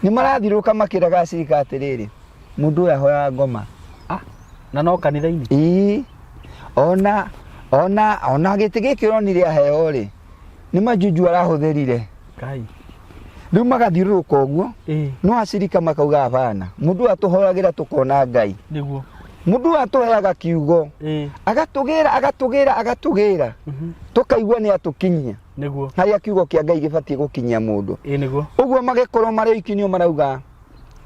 Nĩ marathirũka makĩraga acirika atĩrĩrĩ, mũndũ ũyũ ahoyaga ngoma. Ah, na no kanitha-inĩ. Ĩĩ, ona gĩtĩ gĩkĩ ũronire aheo rĩ, nĩ majunju arahũthĩrire. Ngai. Rĩu magathiũrũrũka ũguo, Ĩĩ. no acirika makauga hapana, mũndũ ũyũ atũhoyagĩra tũkona Ngai, Nĩguo. Mũndũ ũyũ atũheaga kiugo, Ĩĩ. Agatũgĩra agatũgĩra agatũgĩra, tũkaigua nĩ atũkinyia Nĩguo. Harĩa kiugo kĩa Ngai gĩbatiĩ gũkinyia mũndũ. Ĩĩ nĩguo. Ũguo magĩkorwo marĩ oiki nĩo marauga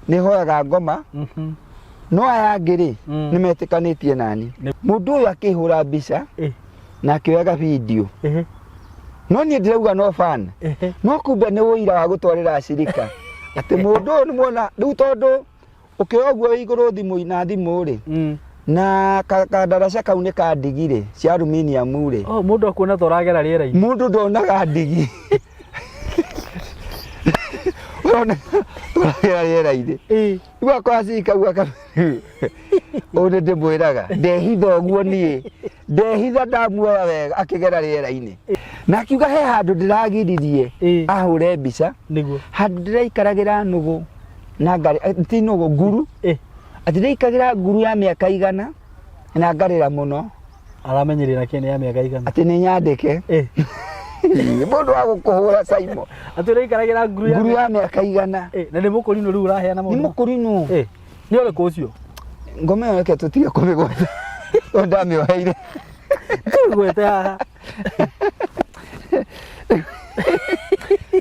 nĩ hoyaga ngoma, no aya angĩ rĩ, nĩ metĩkanĩtie nani. Mũndũ ũyũ akĩhũra mbica na akĩoyaga video, no niĩ ndĩrauga no fan, no kumbe nĩ ũira wa gũtwarĩra acirika atĩ mũndũ ũyũ nĩ muona rĩu, tondũ ũkĩoya ũguo wĩ igũrũ thimũ na thimũ rĩ, na kandaraca kau nĩ ka ndigi rĩ, cia aluminium rĩ. Oh, mũndũ akuona ta ũragera rĩera-inĩ. Mũndũ ndonaga ndigi, ũrona tũragera rĩera-inĩ. Rĩu akora cirika u aka ũũ, nĩ ndĩmwĩraga ndehitha ũguo, niĩ ndehitha, ndamuoya wega akĩgera rĩera-inĩ, na akiuga he handũ ndĩragiririe ahũre mbica, handũ ndĩraikaragĩra nũgũ na ngarĩ, ti nũgũ, nguru, atĩ ndĩraikagĩra nguru ya mĩaka 100 na ngarĩra mũno. Aramenyerera kĩ nĩ ya mĩaka 100? Atĩ nĩ nyandĩke mũndũ wa gũkũhũra Saimo. Atĩ ũraikaragĩra nguru ya nguru ya mĩaka 100. Na nĩ mũkũrinũ rĩu ũraheana Nĩ maũndũ. Mũkũrinũ. Nĩ ũrĩkũ ũcio? Ngoma ĩyo reke tũtige kũmĩgweta tondũ ndamĩoheire. Tũgwete haha.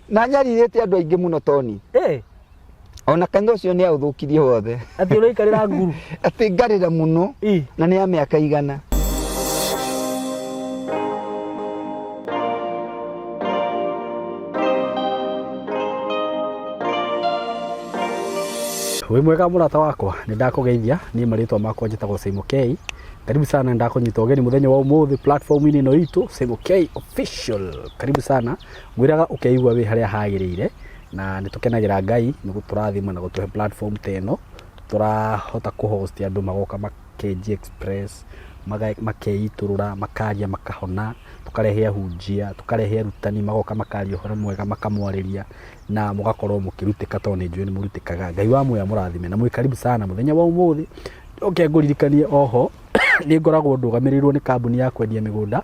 Na nyarirĩte andũ aingĩ mũno Toni. Ona kanitha ũcio nĩ aũthũkirie wothe. Atĩ ũraikarĩra nguru. Atĩ ngarĩra mũno, na nĩ ya mĩaka 100. Wĩ mwega mũrata wakwa, nĩ ndakũgeithia, niĩ marĩtwa makwa njĩtagwo Simon K. Karibu sana, nĩ ndakũnyita ũgeni mũthenya wa ũmũthĩ platform-inĩ ĩno itũ Simon K Official. Karibu sana, ngwĩraga ũkeigua wĩ harĩa hagĩrĩire, na nĩ tũkenagĩra Ngai nĩ gũtũrathima na gũtũhe platform ta ĩno, tũrahota kũ host andũ magoka makenji express, makeitũrũra, makaria makahona, tũkarehe ahunjia, tũkarehe arutani magoka makaria ũhoro mwega makamwarĩria, na mũgakorwo mũkĩrutĩka tondũ nĩ njũĩ nĩ mũrutĩkaga. Ngai wa muoyo amũrathime na mwĩ karibu sana mũthenya wa ũmũthĩ. Njoke ngũririkanie oho nĩ ngoragwo ndũgamĩrĩirwo nĩ kambuni ya kwendia mĩgũnda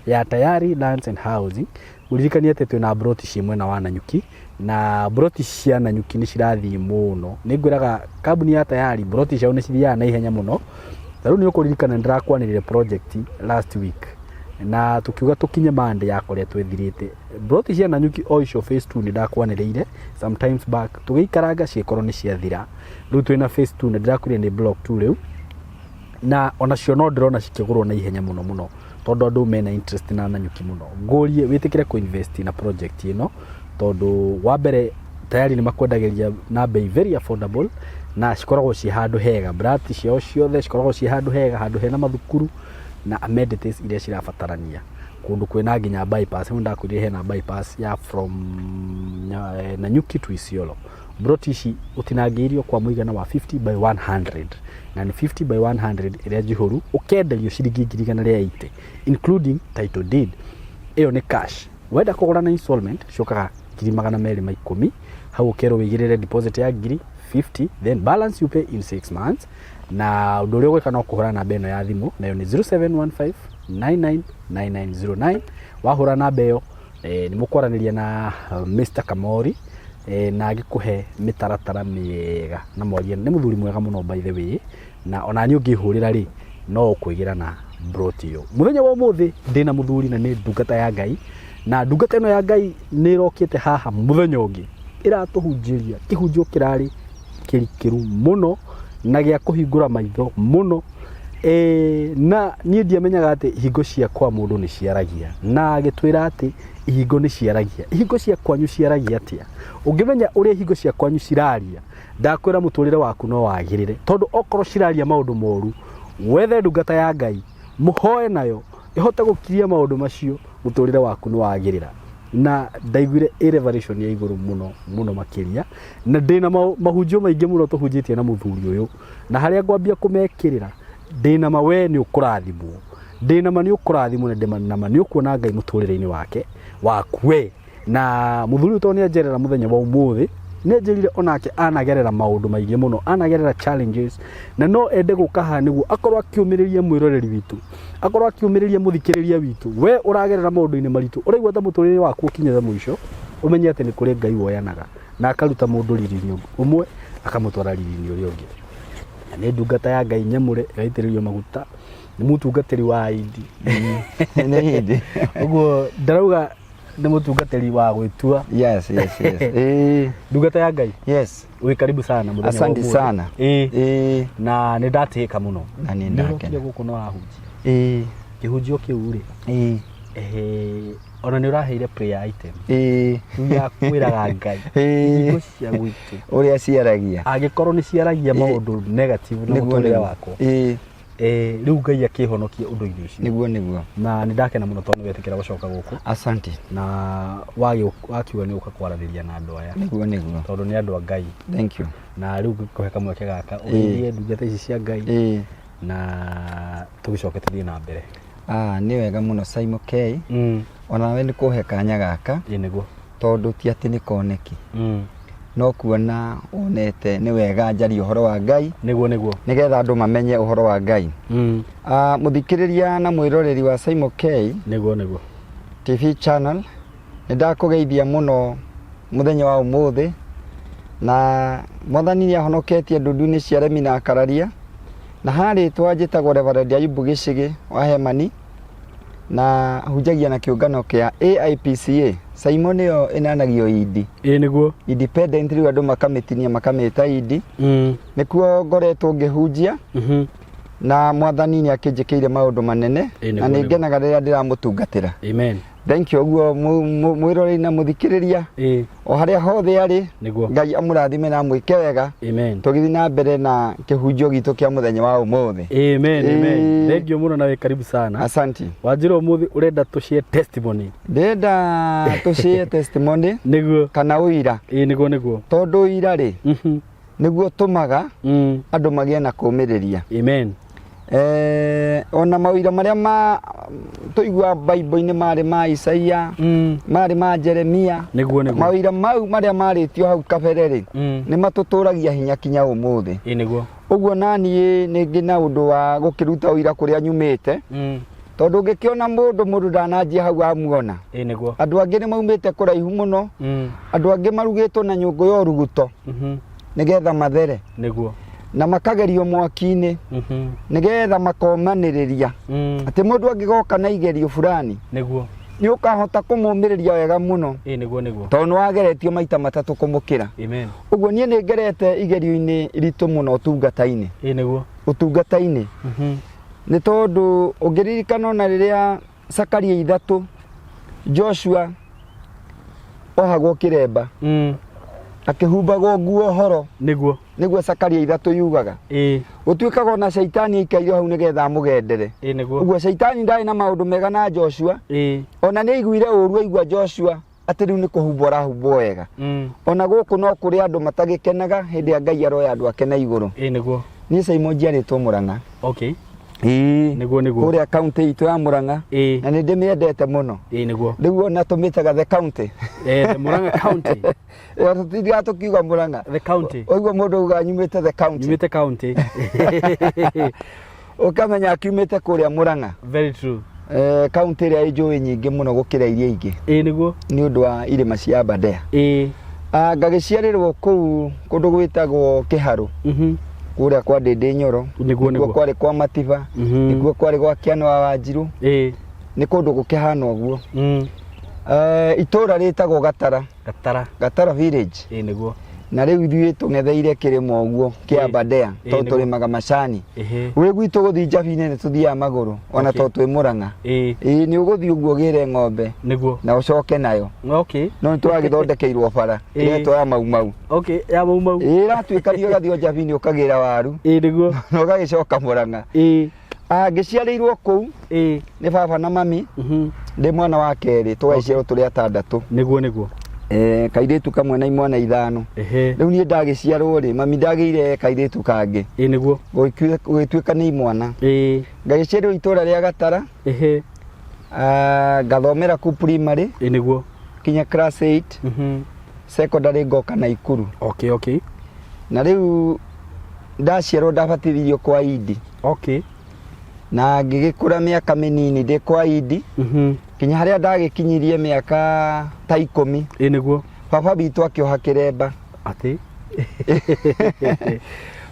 ya Tayari Lands and Housing. Ngũririkanie atĩ twĩna mburoti ciĩ mwena wa Nanyuki, na mburoti cia Nanyuki nĩ cirathiĩ mũno. Nĩ ngwĩraga kambuni ya Tayari mburoti ciao nĩ cithiaga na ihenya mũno. Ta rĩu nĩ ũkũririkana nĩ ndĩrakwanĩrĩire project last week na tũkiuga tũkinye Monday yakoretwo ĩthirĩte. Mburoti cia Nanyuki o icio phase 2 nĩ ndakwanĩrĩire sometimes back, tũgĩikaranga cigĩkorwo nĩ ciathira. Rĩu twĩna phase 2 na ndĩrakwĩrire nĩ block 2 rĩu, na onacio no ndĩrona cikĩgũrwo na ihenya mũno mũno tondũ andũ mena interest na Nanyuki mũno. Ngũrie wĩtĩkĩre kũ invest na project ĩno tondũ wa mbere Tayari nĩ makwendagĩria na bei very affordable na cikoragwo ciĩ handũ hega. Brati ciao ciothe cikoragwo ciĩ handũ hega, handũ hena mathukuru na amenities iria cirabatarania. Kũndũ kwĩna nginya bypass, rĩu ndakwĩrire hena bypass ya from Nanyuki to Isiolo. Mburoti ici ũtinangĩirio kwa mũigana wa 50 by 100, na nĩ 50 by 100 ĩrĩa njihũru, ũkenderio ciringi 180,000 including title deed. Ĩyo nĩ cash. Wenda kũgũra na installment ciũkaga 210,000, hau ũkerwo wĩigĩrĩre deposit ya 50,000, then balance you pay in 6 months. Na ũndũ ũrĩa ũgwĩka no kũhũra namba ĩno ya thimũ, nayo nĩ 0715 999909. Wahũra namba ĩyo, nĩ mũkwaranĩria na Mr Kamori, na agĩkũhe mĩtaratara mĩega na mwaria. Nĩ mũthuri mwega mũno by the way, na ona niĩ ũngĩhũrĩra rĩ, no ũkwĩgĩra na mburoti ĩyo. Mũthenya wa ũmũthĩ ndĩna mũthuri na nĩ ndungata ya Ngai, na ndungata ĩno ya Ngai nĩ ĩrokĩte haha mũthenya ũngĩ ĩratũhunjĩria kĩhunjio kĩrarĩ kĩrikĩru mũno na gĩa kũhingũra maitho mũno. Na niĩ ndiamenyaga atĩ ihingo cia kwa mũndũ nĩ ciaragia, na agĩtwĩra atĩ ihingo nĩ ciaragia. Ihingo cia kwanyu ciaragia atĩa? Ũngĩmenya ũrĩa ihingo cia kwanyu ciraria, ndakwĩra mũtũrĩre waku no wagĩrĩre, tondũ okorwo ciraria maũndũ moru, wethe ndungata ya Ngai, mũhoe nayo ĩhote gũkiria maũndũ macio, mũtũrĩre waku nĩ wagĩrĩra. Na ndaiguire ĩ revelation ya igũrũ mũno mũno makĩria, na ndĩna mahunjio maingĩ mũno tũhunjĩtie na mũthuri ũyũ, na harĩa ngwambia kũmekĩrĩra, ndĩna ma we nĩ ũkũrathimwo, ndĩna ma nĩ ũkũrathimwo, na ndĩna ma nĩ ũkuona Ngai mũtũrĩre-inĩ wake waku we. Na mũthuri ũyũ tondũ nĩ anjerera mũthenya wa ũmũthĩ, Nĩ anjĩrire onake anagerera maũndũ maingĩ mũno, anagerera challenges, na no ende gũka haha nĩguo akorwo akĩũmĩrĩria mwĩroreri witũ, akorwo akĩũmĩrĩria mũthikĩrĩria witũ. We ũragerera maũndũ-inĩ maritũ, ũraigua ta mũtũrĩre waku ũkinyĩte mũico, ũmenye atĩ nĩ kũrĩ Ngai woyanaga na akaruta mũndũ riri-inĩ ũmwe akamũtwara riri-inĩ ũrĩa ũngĩ. Na nĩ ndungata ya Ngai nyamũre ĩgaitĩrĩrio maguta, nĩ mũtungatĩri wa indi. Nĩ hindi. Ũguo ndarauga nĩ mũtungatĩri wa gwĩtua. Yes, yes, yes. Eh, Ndungata ya Ngai. Yes. Wĩ karibu sana mũthenya wa Asante ũmũthĩ. sana. Ĩĩ. Eh, Na nĩ ndatĩĩka mũno. Na nĩ Nĩ ndakena. ũrokire gũkũ na ũrahunjia. Eh, Kĩhunjio kĩu rĩ, eh, ona nĩ ũraheire prayer item. Eh. Rĩu ya kwĩraga Ngai. Eh. Hingo cia gwitũ. Ũrĩa ciaragia. Angĩkorwo nĩ ciaragia maũndũ negative na Nĩguo, mũtũrĩre nĩguo. wakwa. Eh, Rĩu Ngai akĩhonokie ũndũ-inĩ ũcio. Nĩguo, nĩguo. Na nĩ ndakena mũno tondũ nĩ wetĩkĩra gũcoka gũkũ. Asante. Na wakiuga nĩ ũka kwaranĩria na andũ aya. Nĩguo, nĩguo. Tondũ nĩ andũ a Ngai. Thank you. Na rĩu ngũkũhe kamweke gaka ũgeithie ndungata ici cia Ngai. Na tũgĩcoke tũthiĩ na mbere. Ah, nĩ wega mũno Simon K. Onawe nĩ kũhe kanya gaka. Ĩĩ nĩguo. Tondũ ti atĩ nĩ koneki. No kuona wonete nĩ wega njarie ũhoro wa Ngai. Nĩguo, nĩguo. Nĩgetha andũ mamenye ũhoro wa Ngai. Ah, mũthikĩrĩria na mwĩroreri wa Simon K. Nĩguo, nĩguo. TV channel, nĩ ndakũgeithia mũno mũthenya wa ũmũthĩ, na Mwathani nĩ ahonoketie ndundu-inĩ cia aremi na akararia, na harĩtwa njĩtagwo Reverend Ayubu Gĩcĩgĩ wa Hemani, na hunjagia na kĩũngano kĩa AIPCA. Saimo nĩyo ĩnanagio indi. Ĩĩ nĩguo. Independent rĩu andũ makamĩtinia makamĩta indi. Nĩkuo ngoretwo ngĩhunjia. Na Mwathani nĩ akĩnjĩkĩire maũndũ manene, Ĩĩ, na nĩguo, nĩ nĩguo. ngenaga rĩrĩa ndĩramũtungatĩra. Amen. Thank you. Ũguo mwĩroreri na mũthikĩrĩria. O harĩa hothe arĩ, Nĩguo. Ngai amũrathime na amwĩke wega. Amen. Tũgĩthiĩ na mbere na kĩhunjio gitũ kĩa mũthenya wa ũmũthĩ. Amen, amen. Ĩĩ. Thank you mũno na wĩ karibu sana. Asante. Wanjĩra ũmũthĩ ũrenda tũshare testimony. Ndĩrenda tũshare testimony. Nĩguo. Kana ũira. Ĩĩ, nĩguo, nĩguo. Tondũ ũira rĩ, nĩguo ũtũmaga andũ magĩe na kũũmĩrĩria. Amen. Ona mawĩra marĩa ma tũigua Bible-inĩ marĩ ma Isaia, marĩ ma Jeremia. Nĩguo, nĩguo. Mawĩra mau marĩa marĩtio hau kabere rĩ, nĩ matũtũragia hinya kinya ũmũthĩ. Ĩĩ, nĩguo. Ũguo naniĩ nĩ ngĩ na ũndũ wa gũkĩruta ũira kũrĩa nyumĩte. Tondũ ũngĩkĩona mũndũ ndananjia hau amuona. Ĩĩ, nĩguo. Andũ angĩ nĩ maumĩte kũraihu mũno. Andũ angĩ marugĩtwo na nyũngũ ya ũruguto. Nĩgetha mathere. Nĩguo. Na makagerio mwaki-inĩ. Nĩgetha makomanĩrĩria. Atĩ mũndũ angĩgoka na igerio fulani. Nĩguo. Nĩ ũkahota kũmũmĩrĩria wega mũno. Ĩĩ, nĩguo, nĩguo. Tondũ nĩ wageretio maita matatũ kũmũkĩra. Amen. Ũguo niĩ nĩ ngerete igerio-inĩ iritũ mũno ũtungata-inĩ. Ĩĩ, nĩguo. Ũtungata-inĩ. Nĩ tondũ ũngĩririkana ona rĩrĩa Zakaria 3 Joshua ohagwo kĩremba. Akĩhumbagwo nguo horo. Nĩguo. Nĩguo Zakaria 3 yugaga. Ĩĩ. Gũtuĩkaga ona Shaitani aikaire hau nĩgetha amũgendere. Ĩĩ, nĩguo. Ũguo Shaitani ndarĩ na maũndũ mega na Joshua. Ĩĩ. Ona nĩ aiguire ũru aigua Joshua atĩ rĩu nĩ kũhumbwo arahumbwo wega. Ona gũkũ no kũrĩ andũ matagĩkenaga hĩndĩ ya Ngai aroya andũ ake na igũrũ. Ĩĩ, nĩguo. Niĩ Simon njiarĩtwo Mũrang'a. Okay. Ĩĩ. Nĩguo, nĩguo. Kũrĩa kaunti itũ ya Mũrang'a. Ĩĩ. Na nĩ ndĩmĩendete mũno. Ĩĩ, nĩguo. Rĩu ona tũmĩtaga the county. The Mũrang'a county. Ĩyo tũtindaga tũkiuga Mũrang'a. The county. Ũguo mũndũ auga nyumĩte the county. Nyumĩte county. Ũkamenya akiumĩte kũrĩa Mũrang'a. Very true. Kaunti ĩrĩa ĩ njũĩ nyingĩ mũno gũkĩra iria ingĩ. Ĩĩ, nĩguo. Nĩ ũndũ wa irĩma cia Aberdare. Ĩĩ. Ngagĩciarĩrwo kũu kũndũ gwĩtagwo Kĩharũ. Kũrĩa kwa Ndĩndĩ Nyoro. Nĩguo, Nĩkuo nĩguo. kwarĩ kwa Matiba. Nĩkuo kwarĩ gwa Kĩano wa Wanjirũ. Ĩĩ. Nĩ kũndũ gũkĩhana ũguo. Itũũra rĩtagwo Gatara. Gatara. Gatara village. Ĩĩ, nĩguo. Na rĩu ithuĩ tũng'etheire kĩrĩma ũguo kĩa Ĩĩ. Aberdare, Ĩĩ, tondũ nĩguo. tũrĩmaga macani. Ĩhĩ. Wĩ gwitũ gũthiĩ Njabi-inĩ nĩ tũthiaga magũrũ, ona Okay. tondũ twĩ Mũrang'a. Ĩĩ. Ĩĩ, nĩ ũgũthiĩ ũguo ũgĩre ng'ombe. Nĩguo. Na ũcoke nayo. Okay. No nĩ tũragĩthondekeirwo bara, Ĩĩ. ĩretwo ya Mau Mau. Okay, ya Mau Mau. Ĩĩ, ĩratuĩkanio ĩgathiĩ Njabi-inĩ ũkagĩra waru. Ĩĩ, nĩguo. Na ũgagĩcoka Mũrang'a. Ĩĩ. Ngĩciarĩirwo kũu. Ĩĩ. Nĩ baba na mami. Ndĩ mwana wa kerĩ, tũgagĩciarwo tũrĩ atandatũ. Nĩguo, nĩguo. Kairĩtu kamwe na imwana ithano. Ehe. Rĩu niĩ ndagĩciarwo rĩ, mami ndagĩire kairĩtu kangĩ. Ĩĩ, nĩguo. Gũgĩtuĩka nĩ imwana. Ĩĩ. Ngagĩciarĩrwo itũũra rĩa Gatara. Ehe. Ngathomera kũu primary. Ĩĩ, nĩguo. Kinya class 8. Secondary ngoka Naikuru. Na rĩu ndaciarwo ndabatithirio kwa Idi. Na ngĩgĩkũra mĩaka mĩnini ndĩ kwa Idi. Nginya harĩa ndagĩkinyirie mĩaka ta 10. Ĩ nĩguo. Baba witũ akĩoha kĩremba. Atĩ?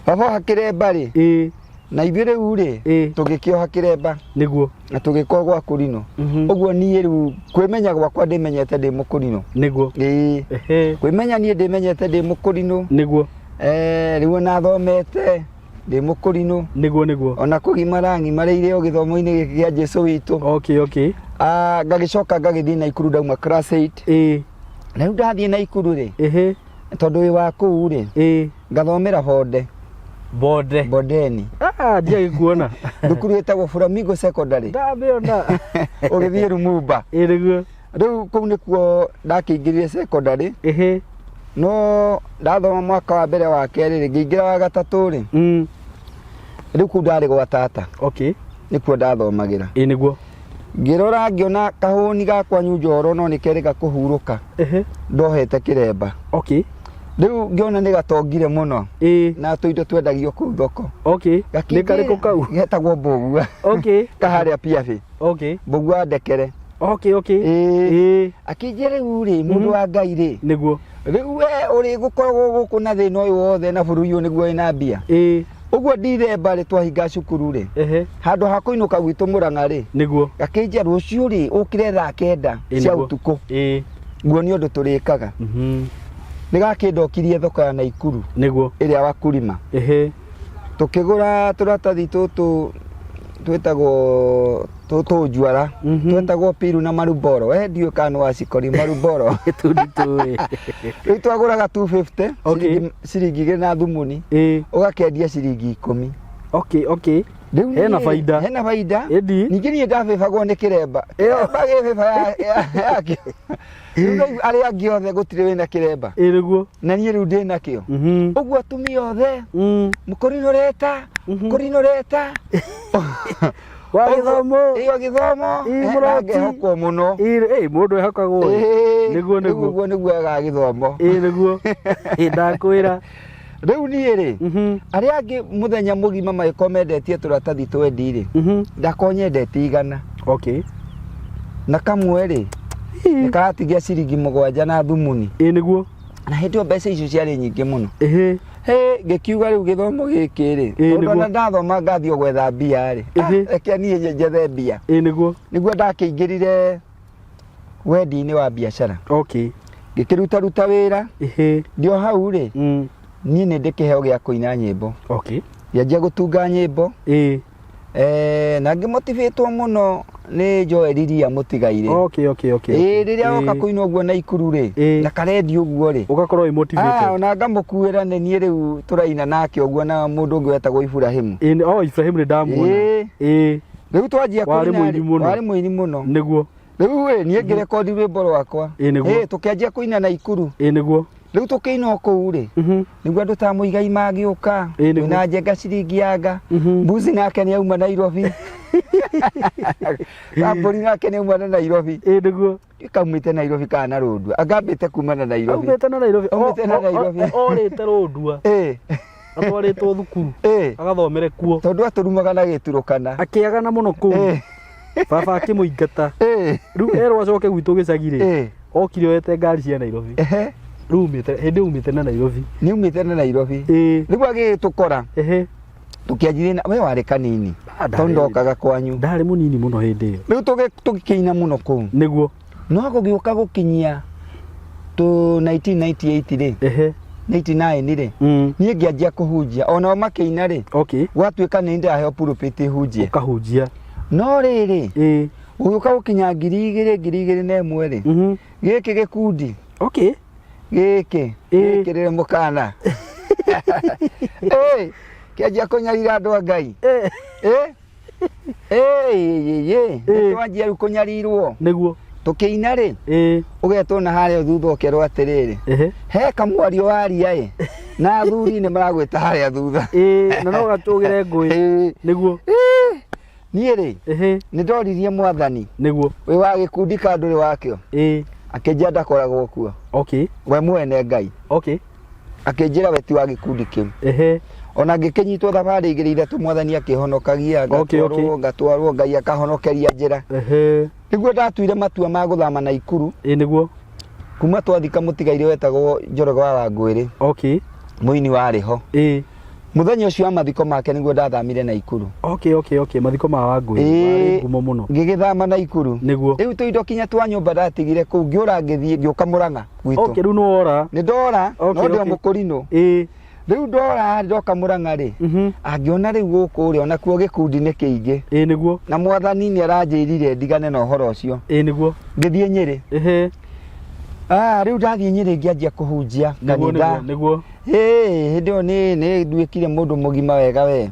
Baba oha kĩremba rĩ. Ĩ. Na ithuĩ rĩu rĩ, tũgĩkĩoha kĩremba. Nĩguo. Na tũgĩkorwo gwa kũrinũ. Ũguo niĩ rĩu kwĩmenya gwakwa ndĩmenyete ndĩ mũkũrinũ. Nĩguo. Ĩĩ. Kwĩmenya niĩ ndĩmenyete ndĩ mũkũrinũ. Nĩguo. Rĩu ona thomete ndĩ mũkũrinũ. Nĩguo, nĩguo. Ona kũgimara ng'imarĩire o gĩthomo-inĩ gĩkĩ kĩa Jesũ witũ. Ngagĩcoka ngagĩthiĩ Naikuru ndauma class 8. Na rĩu ndathiĩ Naikuru rĩ. Tondũ wĩ wa kũu rĩ. Ngathomera Bonde. Bonde. Bondeni. Ndiagĩkuona. Thukuru ĩtagwo Flamingo Secondary. Ndamĩona. Ũgĩthiĩ Lumumba. Ĩ nĩguo. Rĩu kũu nĩkuo ndakĩingĩrire secondary. No ndathoma mwaka wa mbere wa kerĩ rĩ, ngĩingĩra wa gatatũ rĩ. Rĩu kũu ndarĩ gwa tata. Nĩkuo ndathomagĩra. Ĩ nĩguo. Ngĩrora ngĩona kahũni gakwa Njoro no nĩ kerĩga kũhurũka. Ndohete kĩremba. Rĩu ngĩona nĩ gatongire mũno. Na tũindo twendagio kũu thoko. Nĩ karĩkũ kau? Getagwo mbũgua. Kaharĩa Piabi. Mbũgua ndekere. Akĩnjĩra rĩu rĩ, mũndũ wa Ngai rĩ. Nĩguo. Rĩu we ũrĩ gũkoragwo gũkũ na thĩna ũyũ wothe na bũrũri ũyũ nĩguo wĩna mbia. Ũguo Ndithemba rĩ twahinga cukuru rĩ. Handũ ha kũinũka gwitũ Mũrang'a rĩ. Nĩguo. Gakĩnjĩra rũciũ rĩ ũkĩre thaa 9 cia ũtukũ. Nguonie ũndũ tũrĩkaga. Nĩ gakĩndokirie thoko ya Naikuru. Nĩguo. Ĩrĩa Wakulima. Tũkĩgũra tũratathi tũtũ twĩtagwo tũtũ njuara. Twetagwo Piru na Maruboro. We ndiũĩ kana nĩ wacikori Maruboro. Tũu nditũĩ. Rĩu twagũraga 250, ciringi igĩrĩ na thumuni. Ũgakĩendia ciringi 10. Rĩu Hena niĩ- baida. Hena baida. Ĩndi. Ningĩ niĩ ndabĩbagwo nĩ kĩremba. Kĩremba gĩbĩba yakĩo. Rĩu rĩu arĩa angĩ othe gũtirĩ wĩna kĩremba. Ĩ nĩguo. Na niĩ rĩu ndĩ nakĩo. Ũguo atumia othe, mũkũrinũ reta, mũkũrinũ reta. Wa gĩthomo. Ĩ, wa gĩthomo. Ĩ, mũroti. Ngehokwo mũno. Ĩ, mũndũ ehokagwo. Nĩguo, Rĩu nĩguo. ũguo nĩguo wega gĩthomo. Ĩ, nĩguo. Ĩ, ndakwĩra. Rĩu niĩ rĩ, arĩa angĩ mũthenya mũgima magĩkorwo mendetie tũratathi twendi rĩ, ndakorwo nyendetie 100. Na kamwe rĩ, nĩ karatigia ciringi 7 na thumuni. Ĩ, nĩguo. Na hĩndĩ ĩyo mbeca icio ciarĩ nyingĩ mũno. Ngĩkiuga rĩu gĩthomo gĩkĩ rĩ, Ĩ, tondũ nĩguo. ona ndathoma ngathiĩ o gwetha mbia rĩ. Reke niĩ njethe mbia. Ĩ, nĩguo. Nĩguo ndakĩingĩrire wendi-inĩ wa biacara. Ngĩkĩrutaruta wĩra. Ndĩ o hau rĩ, niĩ nĩ ndĩ kĩheo gĩa kũina nyĩmbo. Ngĩanjia gũtunga nyĩmbo. Na ngĩmotivatwo mũno nĩ Joel Ria Mũtigairĩ. Rĩrĩa oka kũina ũguo Naikuru rĩ, na karendi ũguo rĩ. Ũgakorwo wĩ motivated. Ona ngamũkuĩra nĩ niĩ rĩu tũraina nake ũguo na mũndũ ũngĩ wetagwo Ibrahim. Ibrahim nĩ ndamuona. Rĩu twanjia Warĩ kũina mũini rĩ, mũno. warĩ mũini mũno. Nĩguo. Rĩu ĩ, niĩ ngĩrekondi rwĩmbo rwakwa. Nĩguo. Tũkĩanjia kũina Naikuru. Nĩguo. Rĩu tũkĩina o kũu rĩ, nĩguo andũ ta Mũigai magĩũka, Nĩguo. twĩna Njenga ciringi yanga, Mbuzi nake nĩ auma Nairobi. Kambũri nake nĩ auma na Nairobi. Nĩguo. Kaumĩte Nairobi kana na Rũndua. Angambĩte kuma na Nairobi. Aumĩte na Nairobi. Aumĩte na Nairobi. Orĩte Rũndua. Atwarĩtwo thukuru. Agathomere kuo. Tondũ atũrumaga na gĩturũkana. Akĩagana mũno kũu. Baba akĩmũingata. Rĩu erwo acoke gwitũ gĩcagi rĩ. Okire oete ngari cia Nairobi. Rĩu umĩte, hĩndĩ umĩte na Nairobi. Nĩ umĩte na Nairobi. Rĩu agĩgĩtũkora. Tũkĩanjirie na, we warĩ kanini. Tondũ ndokaga kwanyu. Ndarĩ mũnini mũno hĩndĩ ĩyo. Rĩu tũgĩkĩina mũno kũu. Nĩguo. No gũgĩũka gũkinyia tũ 1998 rĩ. 99 rĩ. Niĩ ngĩanjia kũhunjia. Onao makĩina rĩ. Gwatuĩka nĩ ndaheo pulpit hunjie. Ũkahunjia. No rĩrĩ. Gũgĩũka gũkinya ngiri igĩrĩ, ngiri igĩrĩ na ĩmwe rĩ. Gĩkĩ gĩkundi. Gĩkĩ. Gĩkĩrĩre mũkana. Kĩanjia kũnyarira andũ a Ngai. Nĩtwanjia rĩu kũnyarirwo. Nĩguo. Tũkĩina rĩ, ũgetwo na harĩa thutha ũkerwo atĩrĩrĩ, he kamwario waria ĩ, na athuri nĩ maragwĩta harĩa thutha. Na no gatũgĩre ngũĩ. Nĩguo. Niĩ rĩ, nĩ ndoririe mwathani. Nĩguo. Wĩ wa gĩkundi ka ndũrĩ wakĩo. Akĩnjĩra ndakoragwo kuo. We mwene Ngai. Akĩnjĩra we ti wa gĩkundi kĩu. Ona ngĩkĩnyitwo thabarĩ igĩrĩ ithatũ, mwathani akĩhonokagia, ngatwarwo, ngatwarwo, Ngai akahonokeria njĩra. Nĩguo ndatuire matua ma gũthama Naikuru. Ĩ nĩguo. Kuma twathika mũtigairĩ wetagwo Njoroge wa Wangwĩrĩ. Mũini warĩ ho. Mũthenya ũcio wa mathiko make nĩguo ndathamire Naikuru. Okay, mathiko ma Wangwĩrĩ warĩ ngumo mũno. Ngĩgĩthama Naikuru. Nĩguo. Rĩu tũindo kinya twa nyũmba ndatigire kũu, ngĩũra ngĩthiĩ ngĩũka Mũrang'a gwitũ. Okay, rĩu nĩwora. Nĩ ndora, no ndĩ o mũkũrinũ. Rĩu ndora ndoka Mũrang'a rĩ, angĩona rĩu gũkũ rĩ, onakuo gĩkundi nĩ kĩingĩ. Ĩ nĩguo. Na mwathani nĩ aranjĩrire ndigane na ũhoro ũcio. Ĩ nĩguo. Ngĩthiĩ Nyĩrĩ. Rĩu ndathiĩ Nyĩrĩ ngĩanjia kũhunjia kanitha. Nĩguo. Ĩĩ, hĩndĩ ĩyo nĩ nduĩkire mũndũ mũgima wega we.